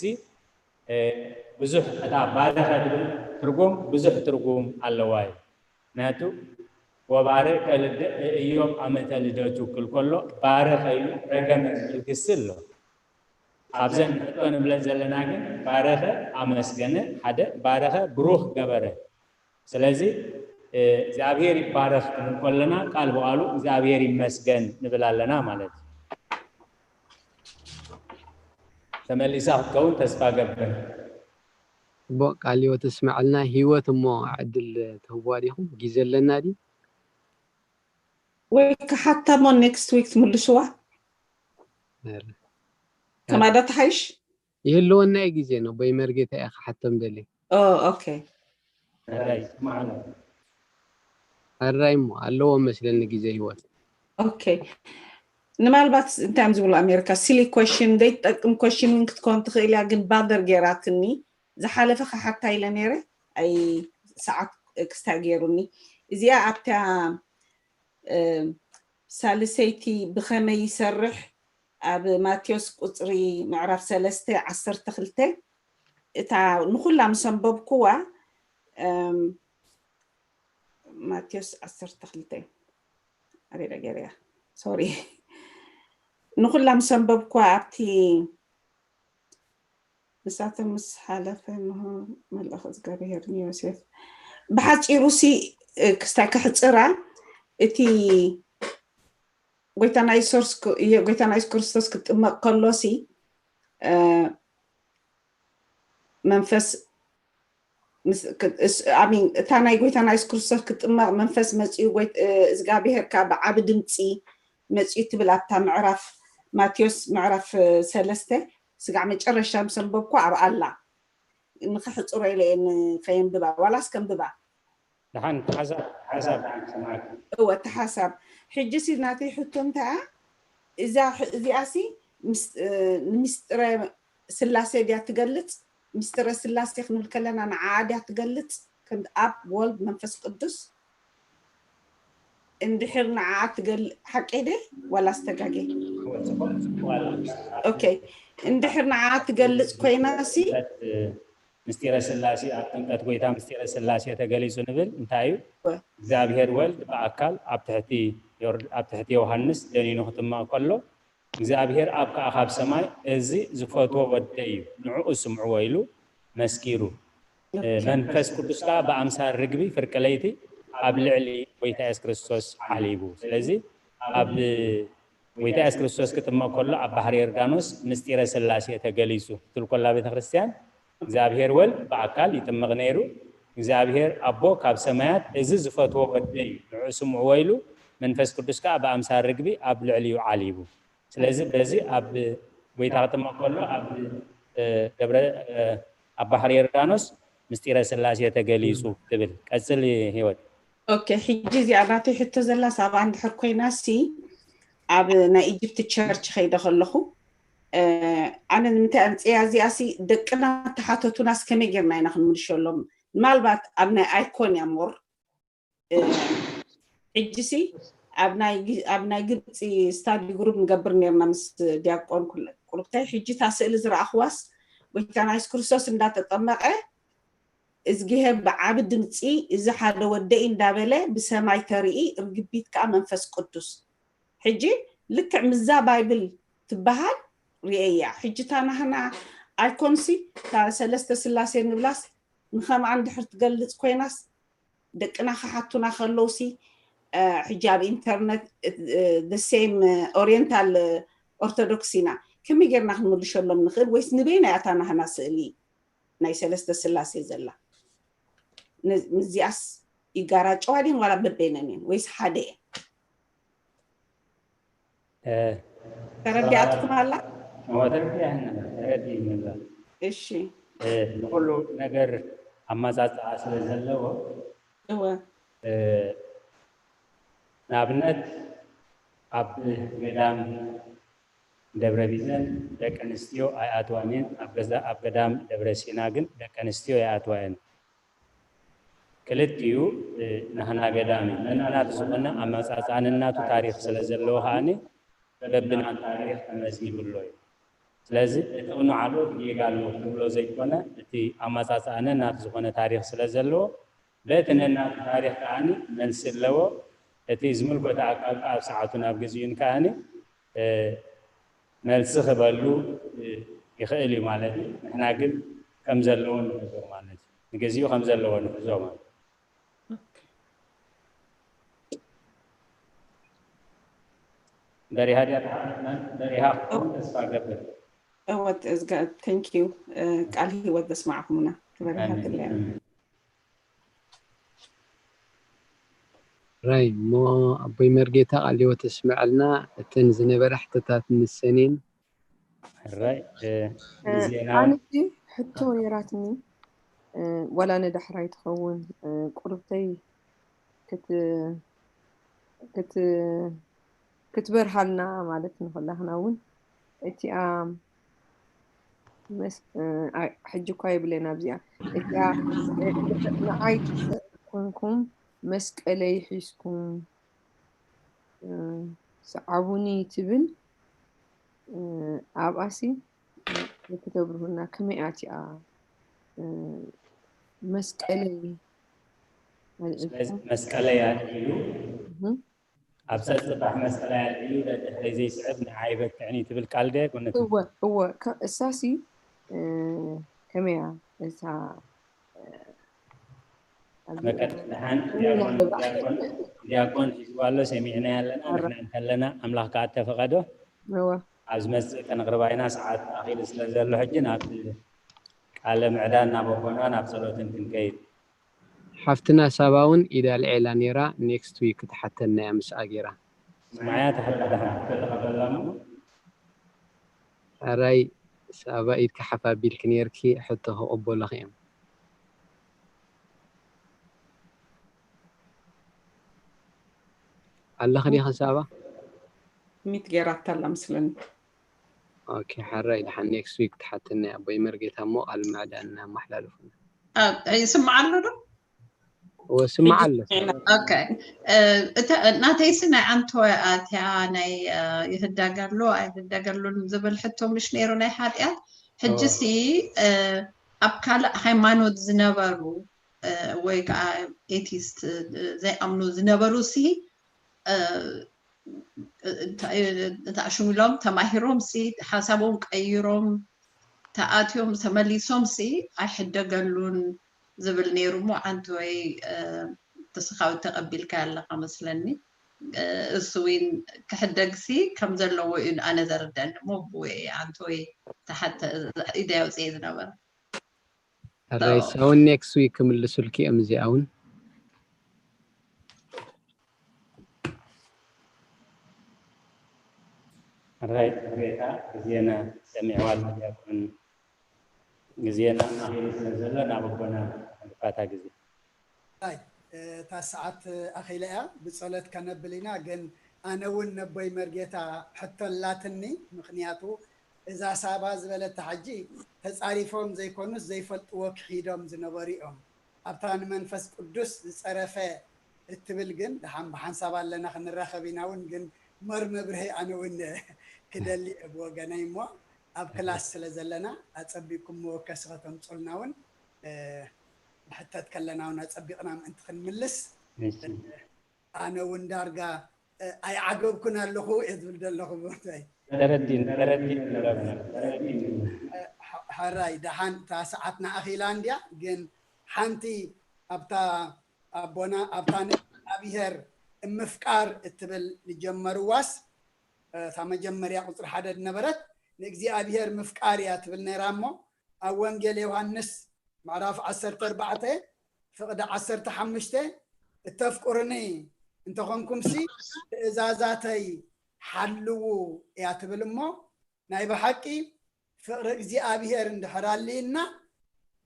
ብዙሕ እታ ባረኸ ትብል ትርጉም ብዙሕ ትርጉም ኣለዋ እዩ። ምክንያቱ ወባርእ ከልድእ እዮብ ዓመተ ልደቱ ክል ከሎ ባረኸ ኢሉ ረገመ ዝብል ግሲ ኣሎ። ኣብዘን ሕቶ ንብለን ዘለና ግን ባረኸ ኣመስገነ፣ ሓደ ባረኸ ብሩኽ ገበረ። ስለዚ እግዚኣብሔር ይባረኽ ክንብል ከለና ቃል ብቃሉ እግዚኣብሔር ይመስገን ንብል ኣለና ማለት እዩ። ተመሊሳ ክትከውን ተስፋ ገብር። ቦ ቃል ህይወት እስመዐልና። ህይወት እሞ ዕድል ትህብዋ ዲኹም? ግዜ ኣለና ድዩ? ወይ ክሓታ እሞ ኔክስት ዊክ ትምልስዋ። ከማዳ ትሓይሽ? ይህልወና እዩ ግዜ ነው። ቦይ መርጌታ እየ ክሓቶም ደሊ። ኦ ኦኬ። ኣራይ እሞ ኣለዎ መስለኒ ግዜ ህይወት። ኦኬ። ንማልባት እንታይ እዮም ዝብሉ ኣሜሪካ፣ ሲሊ ኮሽን ዘይትጠቅም ኮሽን እውን ክትኮን ትኽእል እያ፣ ግን ባደር ገይራትኒ። ዝሓለፈ ክሓታ ኢለ ነይረ፣ ኣይ ሰዓት ክስታይ ገይሩኒ። እዚኣ ኣብታ ሳልሰይቲ ብኸመይ ይሰርሕ ኣብ ማቴዎስ ቁፅሪ ምዕራፍ ሰለስተ ዓሰርተ ክልተ፣ እታ ንኹላ ምስ ኣንበብኩዋ፣ ማቴዎስ ዓሰርተ ክልተ ኣበይ ገይረያ? ሶሪ። ንኹላ ምስ ኣንበብኩዋ ኣብቲ ንሳቶም ምስ ሓለፈ መልኣኽ እግዚኣብሔር ንዮሴፍ ብሓፂሩ ሲ ክስታይ ክሕፅራ፣ እቲ ጎይታና የሱስ ክርስቶስ ክጥመቕ ከሎ ሲ መንፈስ ኣሚን እታ ናይ ጎይታና የሱስ ክርስቶስ ክጥመቕ መንፈስ መፂኡ እግዚኣብሔር ከዓ ብዓቢ ድምፂ መፂኡ ትብል ኣብታ ምዕራፍ ማቴዎስ ምዕራፍ ሰለስተ ስጋዕ መጨረሻ ምስ ኣንበብኩ ኣብ ኣላ ንኸሕፅሮ ኢለ እየ ንኸየንብባ ዋላስ ከንብባ ደሓን ሓሳብ ሓሳብ ደሓን ክሰማዕኪ እወ እቲ ሓሳብ ሕጂ ሲ ናተይ ሕቶ እንታይ እያ እዛ እዚኣ ሲ ንምስጥረ ስላሴ ድያ ትገልፅ ምስጢረ ስላሴ ክንብል ከለና ንዓኣ ድያ ትገልፅ ከም ኣብ ወልድ መንፈስ ቅዱስ እንድሕር ንዓኣ ትገልፅ ሓቀይ ደ ዋላ ዝተጋገ ኦኬ እንድሕር ንዓኣ ትገልፅ ኮይና ሲ ምስጢረ ስላሴ ኣብ ጥምቀት ጎይታ ምስጢረ ስላሴ ተገሊፁ ንብል እንታይ እዩ እግዚኣብሔር ወልድ ብኣካል ኣብ ትሕቲ ዮር- ኣብ ትሕቲ ዮሃንስ ደኒኑ ክጥመቕ ከሎ እግዚኣብሔር ኣብ ከዓ ካብ ሰማይ እዚ ዝፈትዎ ወደይ እዩ ንዕኡ ስምዕዎ ኢሉ መስኪሩ መንፈስ ቅዱስ ከዓ ብኣምሳል ርግቢ ፍርቂ ለይቲ ኣብ ልዕሊ ጎይታ የሱስ ክርስቶስ ዓሊቡ ስለዚ ኣብ ጎይታ የሱስ ክርስቶስ ክጥመቕ ከሎ ኣብ ባሕሪ ዮርዳኖስ ምስጢረ ስላሴ ተገሊጹ ክትብል ኮላ ቤተክርስትያን እግዚኣብሔር ወልድ ብኣካል ይጥመቕ ነይሩ እግዚኣብሔር ኣቦ ካብ ሰማያት እዚ ዝፈትዎ ወደይ እዩ ንዑ ስምዕዎ ኢሉ መንፈስ ቅዱስ ከዓ ብኣምሳል ርግቢ ኣብ ልዕሊኡ ዓሊቡ ስለዚ በዚ ኣብ ጎይታ ክጥመቕ ከሎ ኣብ ደብረ ኣብ ባሕሪ ዮርዳኖስ ምስጢረ ስላሴ ተገሊጹ ትብል ቀጽል ህይወት ኦኬ ሕጂ እዚኣ ናተይ ሕቶ ዘላ ሳባ እንድሕር ኮይና ሲ ኣብ ናይ ኢጅፕት ቸርች ከይደ ከለኹ ኣነ ንምንታይ ኣምፅያ እዚኣ ሲ ደቅና ተሓተቱናስ ከመይ ጌርና ኢና ክንምልሸሎም ምናልባት ኣብ ናይ ኣይኮን እያ ሞር ሕጂ ሲ ኣብ ናይ ግብፂ ስታዲ ግሩፕ ንገብር ነርና ምስ ዲያቆን ቁሩብታይ ሕጂ እታ ስእሊ ዝረኣኽዋስ ጎይታና የሱስ ክርስቶስ እንዳተጠመቐ እዝጊሄር ብዓቢ ድምፂ እዚ ሓደ ወደይ እንዳበለ ብሰማይ ተርኢ ርግቢት ከዓ መንፈስ ቅዱስ ሕጂ ልክዕ ምዛ ባይብል ትበሃል ርኤያ ሕጂ እታ ናህና ኣይኮንሲ እታ ሰለስተ ስላሴ ንብላስ ንኸምኣ እንድሕር ትገልፅ ኮይናስ ደቅና ክሓቱና ከለውሲ ሕጂ ኣብ ኢንተርነት ሴም ኦሪየንታል ኦርቶዶክስ ኢና ከመይ ጌርና ክንምልሸሎም ንኽእል? ወይስ ንበይና እያ እታ ናህና ስእሊ ናይ ሰለስተ ስላሴ ዘላ? ነ- ምስዚኣስ ይጋራጨዋ ድየን ዋላ በበይነን እየን ወይስ ሓደ እየን? እ፣ ተረዲኣትኩም ኣላ? እወ፣ ተረዲኣና፣ ተረዲእና። እሺ። እ፣ ንኹሉ ነገር ኣመጻጽኣ ስለ ዘለዎ፣ እወ። እ፣ ንኣብነት ኣብ ገዳም ደብረ ቢዘን ደቂ ኣንስትዮ ኣይኣትዋን እየን፣ ኣብ ገዛ-፣ ኣብ ገዳም ደብረ ሲና ግን ደቂ ኣንስትዮ ይኣትዋ እየን። ክልቲኡ፣ እ፣ ናህና ገዳም እዩ። ነናቱ ዝኾነ ኣመጻጽኣ ነናቱ ታሪኽ ስለ ዘለዎ ከኣኒ በብና ታሪኽ ተመዝጊቡ ኣሎ እዩ። ስለዚ እቲ ቅኑዕ ኣሎ ጌጋ ኣሎ ክትብሎ ዘይኮነ፣ እቲ ኣመጻጽኣ ነናቱ ዝኾነ ታሪኽ ስለ ዘለዎ፣ በቲ ነናቱ ታሪኽ ከኣኒ መልሲ ኣለዎ። እቲ ዝምልከቶ ኣካል ከኣ ኣብ ሰዓቱ ናብ ግዜኡን ከኣኒ፣ እ፣ መልሲ ክበሉ፣ እ፣ ይኽእል እዩ ማለት እዩ። ንሕና ግን ከም ዘለዎ ንሕዞ ማለት እዩ። ንግዚኡ ከም ዘለዎ ንሕዞ ማለት እዩ። በሪሃ ድያ ተሓትና? በሪሃ ክትከውን ተስፋ ገብር። እወት እዝጋ፣ thank you። እ፣ ቃል ህይወት ዘስማዕኩምና ክበረሃትለያ። ኣሜን። ራይ እሞ ኣቦይ መርጌታ ቃለ ህይወት ተስምዐልና። እተን ዝነበራ ሕቶታት ንሰን እየን። ሕራይ፣ እ፣ እ፣ ግዜና ኣነ ሕጂ ሕቶ ነይራትኒ፣ እ፣ ዋላ ንዳሕራይ ትኸውን፣ እ፣ ቁርብተይ ክት-፣ ክት-፣ ክትበርሃልና ማለት ንኹላህና እውን እቲኣ መስ-፣ እ፣ ኣይ፣ ሕጂ እኳ የብለይን ኣብዚኣ። እቲኣ፣ እ፣ ንዓይ ትስዕር ኮንኩም መስቀለይ ሒዝኩም፣ እ፣ ሰዓቡኒ ትብል፣ እ፣ ኣብኣሲ፣ እ፣ ክትብርሁልና ከመይ ኣቲኣ፣ እ፣ መስቀለይ ስለዚ መስቀለይ ኣልዒሉ እህም። ኣብ ሰጽባሕ መስቀል ኣልዒሉ ደድሕረይ ዘይስዕብ ንዓይ በክዕኒ ትብል ቃል ድያ ኣይኮነትን? እወ፣ እወ፣ ከ-፣ እሳሲ፣ እ፣ ከመያ እታ፣ እ፣ ኣብዚ መቀጠል ደሓን ከመይ ዲያቆን ናብራ? ዲያቆን ዲያቆን ሒዝዋ ኣሎ፣ ሰሚዕና ኣለና። ኣረ። ንሕና እንተለና ኣምላኽ ከኣ እተፈቐዶ እወ። ኣብ ዝመጽእ ከነቕርባ ኢና፣ ሰዓት ኣኺሉ ስለ ዘሎ ሕጂ ናብ ቃለ ምዕዳን ናብ ኣቦና ናብ ጸሎትን ክንከይድ። ሓፍትና ሳባ እውን ኢዳ ኣልዒላ ነይራ፣ ኔክስት ዊክ ክትሓተና እያ ምስኣ ገይራ። ስማዕያ ተሓታ ደሓን ከተቐበላ እሞ ኣራይ ሳባ ኢድካ ሓፍ ኣቢልኪ ነይርኪ፣ ሕቶ ክቕበሉኺ እዮም። ኣለኺ ዲኺ ሳባ? ሚት ገይራታ ኣላ ምስለኒ። ኦኬ፣ ሓራይ ደሓን ኔክስት ዊክ ትሓተና እያ። ኣቦይ መርጌታ እሞ ቃል ምዕዳን እናመሓላለፉና። አ፣ ይስማዕ ኣሎ ዶ? እወ፣ ስማዕ ኣሎ። ኦኬ። እ፣ እተ-፣ ናተይሲ ናይ ኣንቶይ ኣትያ ናይ፣ እ፣ ይህደግ ኣሎ ኣይህደገሉን ዝብል ሕቶ ምሽ ነይሩ ናይ ሓጢኣት። ሕጂሲ፣ እ፣ ኣብ ካልእ ሃይማኖት ዝነበሩ፣ እ፣ ወይ ከዓ ኤቲስት፣ እ፣ ዘይኣምኑ ዝነበሩ ሲ፣ እ፣ እ፣ እንተ-፣ እ፣ ተኣሽሙ ኢሎም ተማሂሮም ሲ፣ ሓሳቦም ቀይሮም ተኣትዮም ተመሊሶም ሲ ኣይሕደገሉን ዝብል ነይሩ እሞ፣ ኣንቶይ፣ እ፣ ተስኻዊ ተቐቢልካ ኣለኻ መስለኒ። እ፣ እሱ እውን ክሕደግ ሲ ከም ዘለዎ እዩ ኣነ ዘርደኒ እሞ፣ ብወይ ኣንቶይ ተሓተ፣ ኢደ ኣውፅኤ ዝነበረ። ሕራይ ሳውን ኔክስት ዊክ ክምልሱልኪ እዮም እዚኣ እውን። ሕራይ ቤታ ግዜና ሰሚዕዋ ኣሎ ዲያቆን፣ ግዜና ኣኺሉ ስለ ዘሎ ናብ ኣቦና ንፋታ ግዜ። ኣይ፣ እታ ሰዓት ኣኺላ እያ፣ ብጸሎት ከነብል ኢና። ግን ኣነ እውን ነቦይ መርጌታ ሕቶ ኣላትኒ። ምኽንያቱ እዛ ሳባ ዝበለታ ሕጂ ተጻሪፎም ዘይኮኑስ ዘይፈልጥዎ ክሒዶም ዝነበሩ እዮም። ኣብታ ንመንፈስ ቅዱስ ዝጸረፈ እትብል ግን ደሓን ብሓንሳብ ኣለና ክንራኸብ ኢና እውን። ግን ሞር መብርሂ ኣነ እውን ክደሊ እየ ብወገነይ እሞ ኣብ ክላስ ስለ ዘለና ኣጸቢቕኩም መወከሲ ከተምጹልና እውን፣ እ፣ ንሕተት ከለና እውን ኣጸቢቕና ምእንቲ ክንምልስ፣ እሺ። ኣነ እውን ዳርጋ፣ እ፣ ኣይዓገብኩን ኣለኹ እየ ዝብል ዘለኹ ብወገነይ። ተረዲን፣ ተረዲን ኣለና፣ ተረዲን። እ፣ ሐ-፣ ሐራይ ደሓን እታ ሰዓትና ኣኺላ እንድያ። ግን ሓንቲ ኣብታ ኣቦና ኣብታ ንእግዚኣብሔር ምፍቃር እትብል ዝጀመርዋስ፣ እ፣ እታ መጀመርያ ቁጽሪ ሓደ ዝነበረት ንእግዚኣብሔር ምፍቃር እያ ትብል ነይራ እሞ፣ ኣብ ወንጌል ዮሃንስ ምዕራፍ ዓሰርተ ኣርባዕተ ፍቕዲ ዓሰርተ ሓሙሽተ፣ "እተፍቅሩኒ እንተኾንኩምሲ ትእዛዛተይ ሓልዉ" እያ ትብል እሞ፣ ናይ ብሓቂ ፍቕሪ እግዚኣብሔር እንድሕር ኣልይና፣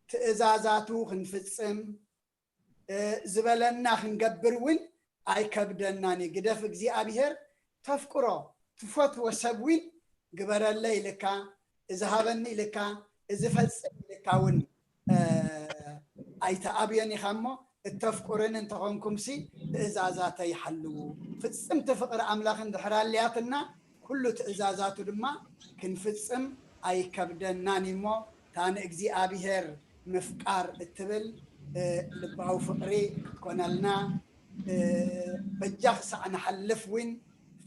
ትእዛዛቱ ክንፍጽም፣ እ፣ ዝበለና ክንገብር እውን ኣይከብደናን እዩ። ግደፍ እግዚኣብሔር ተፍቅሮ፣ ትፈትዎ ሰብ እውን ግበረለይ ኢልካ፣ እዚ ሃበኒ ኢልካ፣ እዚ ፈጽም ኢልካ እውን፣ እ፣ ኣይትኣብዮን ኢኻ እሞ፣ እተፍቅሩኒ እንተኾንኩምሲ ትእዛዛተይ ሓልዉ። ፍጽምቲ ፍቕሪ ኣምላኽ እንድሕር ኣልያትና፣ ኩሉ ትእዛዛቱ ድማ ክንፍጽም ኣይከብደናን እዩ እሞ፣ እታ ንእግዚኣብሔር ምፍቃር እትብል፣ እ፣ ልባዊ ፍቕሪ ክትኮነልና፣ እ፣ በጃ ክሳዕ ንሓልፍ እውን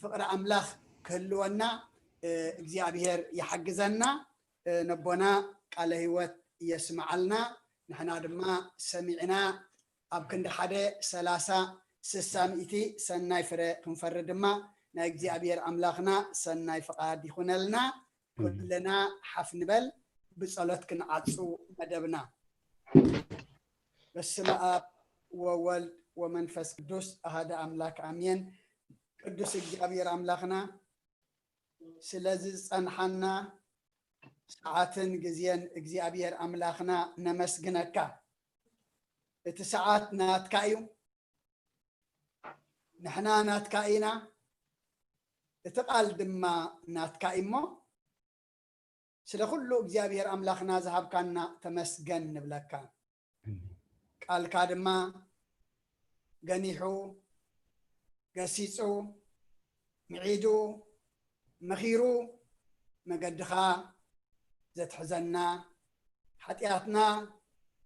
ፍቕሪ ኣምላኽ ክህልወና፣ እ፣ እግዚኣብሔር ይሓግዘና። እ፣ ነቦና ቃለ ህይወት የስምዓልና። ንሕና ድማ ሰሚዕና ኣብ ክንዲ ሓደ ሰላሳ፣ ስሳ፣ ሚእቲ ሰናይ ፍረ ክንፈሪ ድማ ናይ እግዚኣብሔር ኣምላኽና ሰናይ ፍቓድ ይኹነልና። ኩልና ሓፍ ንበል፣ ብጸሎት ክንዓጹ መደብና። በስመ ኣብ ወወልድ ወመንፈስ ቅዱስ ኣሃደ ኣምላክ ኣሜን። ቅዱስ እግዚኣብሔር ኣምላኽና ስለዚ ዝጸንሓና ሰዓትን ግዜን እግዚኣብሔር ኣምላኽና ነመስግነካ። እቲ ሰዓት ናትካ እዩ፣ ንሕና ናትካ ኢና፣ እቲ ቃል ድማ ናትካ እዩ እሞ፣ ስለ ኩሉ እግዚኣብሔር ኣምላኽና ዝሃብካና ተመስገን ንብለካ። ቃልካ ድማ ገኒሑ፣ ገሲጹ፣ ምዒዱ፣ መኺሩ፣ መገድኻ ዘትሕዘና፣ ሓጢኣትና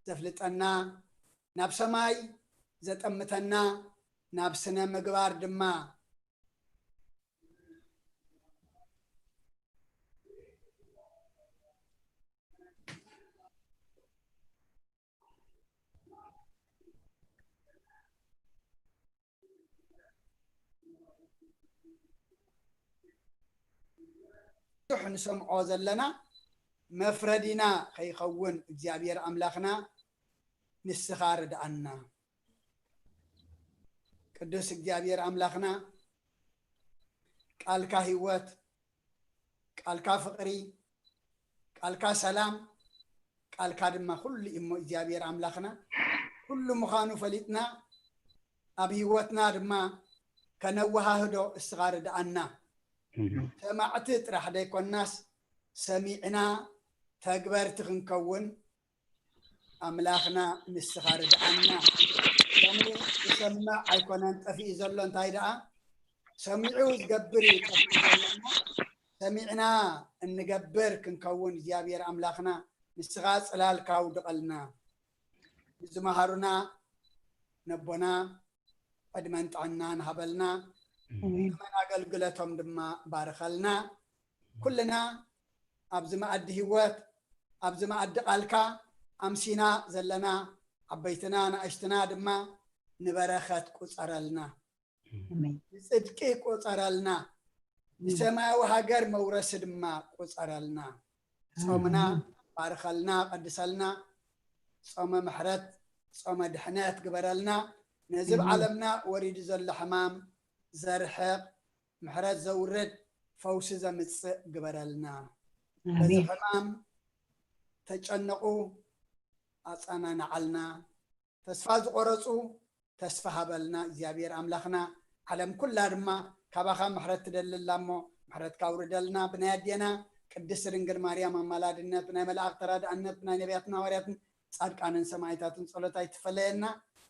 ዘፍልጠና፣ ናብ ሰማይ ዘጠምተና፣ ናብ ስነ ምግባር ድማ ብዙሕ ንሰምዖ ዘለና መፍረዲና ከይኸውን እግዚኣብሔር ኣምላኽና ንስኻ ርድኣና። ቅዱስ እግዚኣብሔር ኣምላኽና ቃልካ ህይወት፣ ቃልካ ፍቕሪ፣ ቃልካ ሰላም፣ ቃልካ ድማ ኩሉ እዩ እሞ እግዚኣብሔር ኣምላኽና ኩሉ ምዃኑ ፈሊጥና ኣብ ህይወትና ድማ ከነወሃህዶ እስኻ ርድኣና። ሰማዕቲ ጥራሕ ዘይኮናስ ሰሚዕና ተግበርቲ ክንከውን ኣምላኽና ንስኻ ርድኣና። ሎሚ ዝሰምዕ ኣይኮነን ጠፊኡ ዘሎ፣ እንታይ ደኣ ሰሚዑ ዝገብር እዩ ጠፊኡ ዘሎ እሞ፣ ሰሚዕና እንገብር ክንከውን እግዚኣብሔር ኣምላኽና ንስኻ ጽላልካ ኣውድቐልና። ንዝመሃሩና ነቦና ዕድመን ጥዕናን ሃበልና። ኣሜን። ዘመን ኣገልግሎቶም ድማ ባርኸልና። ኩልና ኣብዚ መኣዲ ህይወት፣ ኣብዚ መኣዲ ቃልካ ኣምሲና ዘለና ዓበይትና ንኣሽትና ድማ ንበረኸት ቁጸረልና። ኣሜን። ንጽድቂ ቁጸረልና። ኣሜን። ንሰማያዊ ሃገር መውረሲ ድማ ቁጸረልና። ጾምና ኣሜን። ባርኸልና፣ ቀድሰልና። ጾመ ምሕረት፣ ጾመ ድሕነት ግበረልና። ነዚ ኣብ ኣሜን። ዓለምና ወሪዱ ዘሎ ሕማም ዘርሕቕ፣ ምሕረት ዘውርድ፣ ፈውሲ ዘምጽእ ግበረልና። በዚ ኣሜን። ሕማም ተጨነቑ፣ ኣጸናንዓልና። ተስፋ ዝቆረጹ ተስፋ ሃበልና እግዚኣብሔር ኣምላኽና። ዓለም ኩላ ድማ ካባኻ ምሕረት ትደሊ ኣላ እሞ ምሕረትካ ኣውርደልና። ብናይ ኣዴና ቅድስት ድንግል ማርያም ኣማላድነት፣ ብናይ መላእኽቲ ተራድኣነት፣ ብናይ ነቢያትን ሃዋርያትን ጻድቃንን ሰማዕታትን ጸሎት ኣይትፈለየና።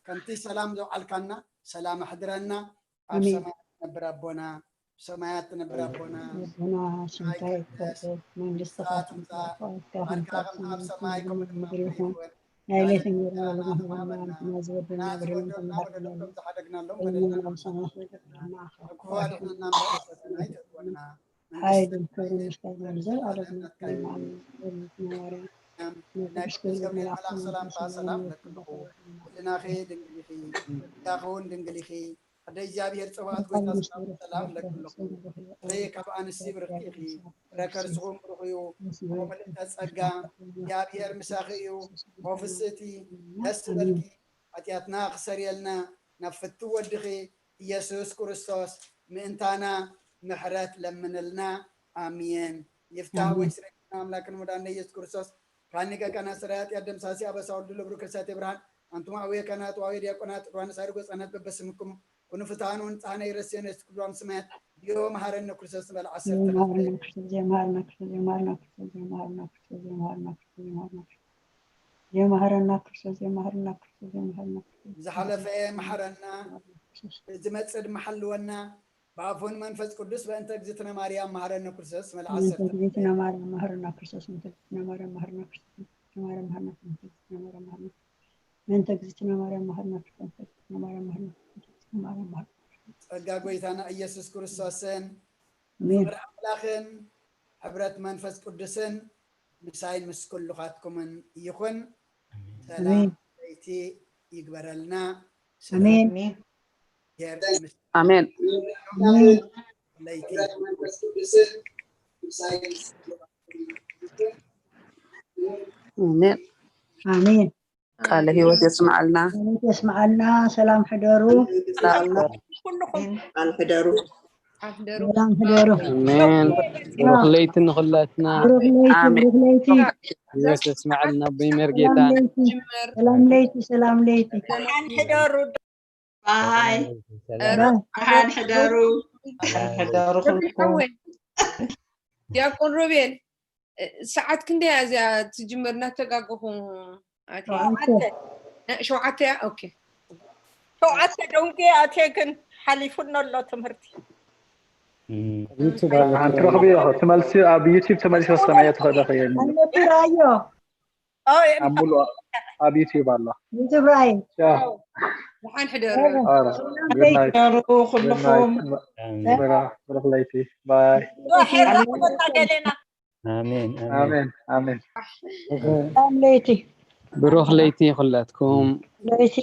ከምቲ ሰላም ዘውዓልካና ሰላም ኣሕድረና። ኣብ ኣሜን። ሰማያት ትነብር ኣቦና፣ ኣብ ሰማያት ትነብር ኣቦና፣ ኣቦና ስምካ ይትቀደስ፣ መንግስትኻ ትምጻእ፣ ፍቃድካ ከም ኣብ ሰማይ ከምኡ ድማ ኣብ ምድሪ ይኹን። ናይ ዕለት እንጀራና ዘለና ሃበና፣ ንሕና ዝበደልና በደልና ከም ንሓድግ ንሕና ንበድለሎም በደልና፣ ናብ ሰማይ ከይተግበረና፣ ካብ ክፉ ኣድሕነና እምበር ፈተና ኣይተእትወና። ሓይልን ክብርን ምስጋናን ዘለኣለምን ናትካ እዩ። ኣሜን። ናይ ቅዱስ ገብርኤል መልኣክ ሰላምታ ሰላም ለክልኹ። ኩልናኺ ድንግል ኢኺ፣ ጸጋኺ እውን ድንግል ኢኺ። ኣደ እግዚኣብሔር ጸባኦት ጎይታ ሰላም ሰላም ለክልኹ። ፍሬ ካብ ኣንስቲ ብርክቲ ኢኺ። ፍረ ከርስኹም ብሩኽ እዩ። ከምኡ ምልእተ ጸጋ እግዚኣብሔር ምሳኺ እዩ። ኦ ፍስእቲ ደስ በልኪ። ሓጢኣትና ክሰርየልና ናብ ፍትው ወድኺ ኢየሱስ ክርስቶስ ምእንታና ምሕረት ለምንልና። ኣሜን። ይፍታህ ወይ ስረቅና ኣምላክን መድሓኒና ኢየሱስ ክርስቶስ ካኒ ቀቀና ስራያት ያደምሳሲ ኣበሳ ወልዱ ለብሩ ክርስቲያት ብርሃን። ኣንቱም ኣውየ ካህናት ወኣውየ ዲያቆናት ሩዋን ሳሪ ጎጻናት በበስምኩም ኩኑ ፍትሃን ወንጻህና ይረስየን የስኩሏም ስማያት ዲዮ መሃረነ ክርስቶስ በል ዓሰርተ ክልተ። የመሃረና ክርስቶስ የመሃረና ክርስቶስ የመሃረና ክርስቶስ የመሃረና ክርስቶስ የመሃረና ክርስቶስ የመሃረና ክርስቶስ የመሃረና ክርስቶስ የመሃረና ክርስቶስ። ዝሓለፈ መሓረና፣ ዝመጽእ ድማ ሓልወና። ብኣፉን መንፈስ ቅዱስ በእንተ እግዝእትነ ማርያም መሃረነ ክርስቶስ መልዓ ምእንተ ሰርተ። እግዝእትነ ማርያም መሃረና ክርስቶስ ምእንተ እግዝእትነ ማርያም መሃረና ክርስቶስ ምእንተ እግዝእትነ ማርያም መሃረና ክርስቶስ ምእንተ እግዝእትነ ማርያም መሃረና ምእንተ እግዝእትነ ማርያም መሃረና ክርስቶስ ምእንተ እግዝእትነ ማርያም መሃረና ክርስቶስ ምእንተ እግዝእትነ ማርያም መሃረና። ጸጋ ጎይታና ኢየሱስ ክርስቶስን ኣሜን። ፍቕሪ ኣምላኽን ሕብረት መንፈስ ቅዱስን ምሳይን ምስ ኩልኻትኩምን ይኹን። ሰላም ኣሜን። ለይቲ ይግበረልና። ኣሜን። ጌር ምስ ኣሜን። ኣሜን። ለይቲ ኣሜን። ኣሜን። ቃለ ህይወት የስምዓልና። ጸሎት የስምዓልና። ሰላም ሕደሩ። ሰላም። ኩልኹም ቃል ሕደሩ። ኣሕደሩ። ሰላም ሕደሩ። ኣሜን። ብሩኽ ለይቲ ንኹላትና። ብሩኽ ለይቲ፣ ኣሜን። ብሩኽ ለይቲ። ህይወት የስምዓልና ብመርጌታ። ሰላም ለይቲ፣ ጅምር። ሰላም ለይቲ፣ ሰላም ለይቲ። ደሓን ሕደሩ። ባይ። ሰላም። ደሓን ሕደሩ። ደሓን ሕደሩ ኩልኩም። ሓወይ። ዲያቆን ሮቤል፣ እ፣ ሰዓት ክንደይ እያ እዚኣ ትጅምር? እናተጋገኹ ኣትየ። ሸውዓተ። እ፣ ሸውዓተ እያ? ኦኬ። ሸውዓተ ደንጉየ ኣትየ፣ ግን ሓሊፉና ኣሎ ትምህርቲ። እም። ዩቱብ ኣሎ። ሓንቲ ረኽብዮ፣ እቲ መልሲ ኣብ ዩቱብ ተመሊሰ ክሰምዕዮ ትኽእሊ እየ። ኣነቲ ራዮ። ኦ፣ ኣብ ሙሉእ ኣብ ዩቱብ ኣሎ። ዩቱብ ራዮ። ቻው። ደሓን ሕደሩ። ኧረ፣ good night። ሕደሩ good ኩልኹም። Night። ኣሜን። ብራ-፣ ብሩኽ ለይቲ። ባይ። ሄርና ክወጣ ገሌና። ኣሜን፣ ኣሜን። ኣሜን፣ ኣሜን። ሰላም ለይቲ። ብሩኽ ለይቲ ኩላትኩም። ለይቲ።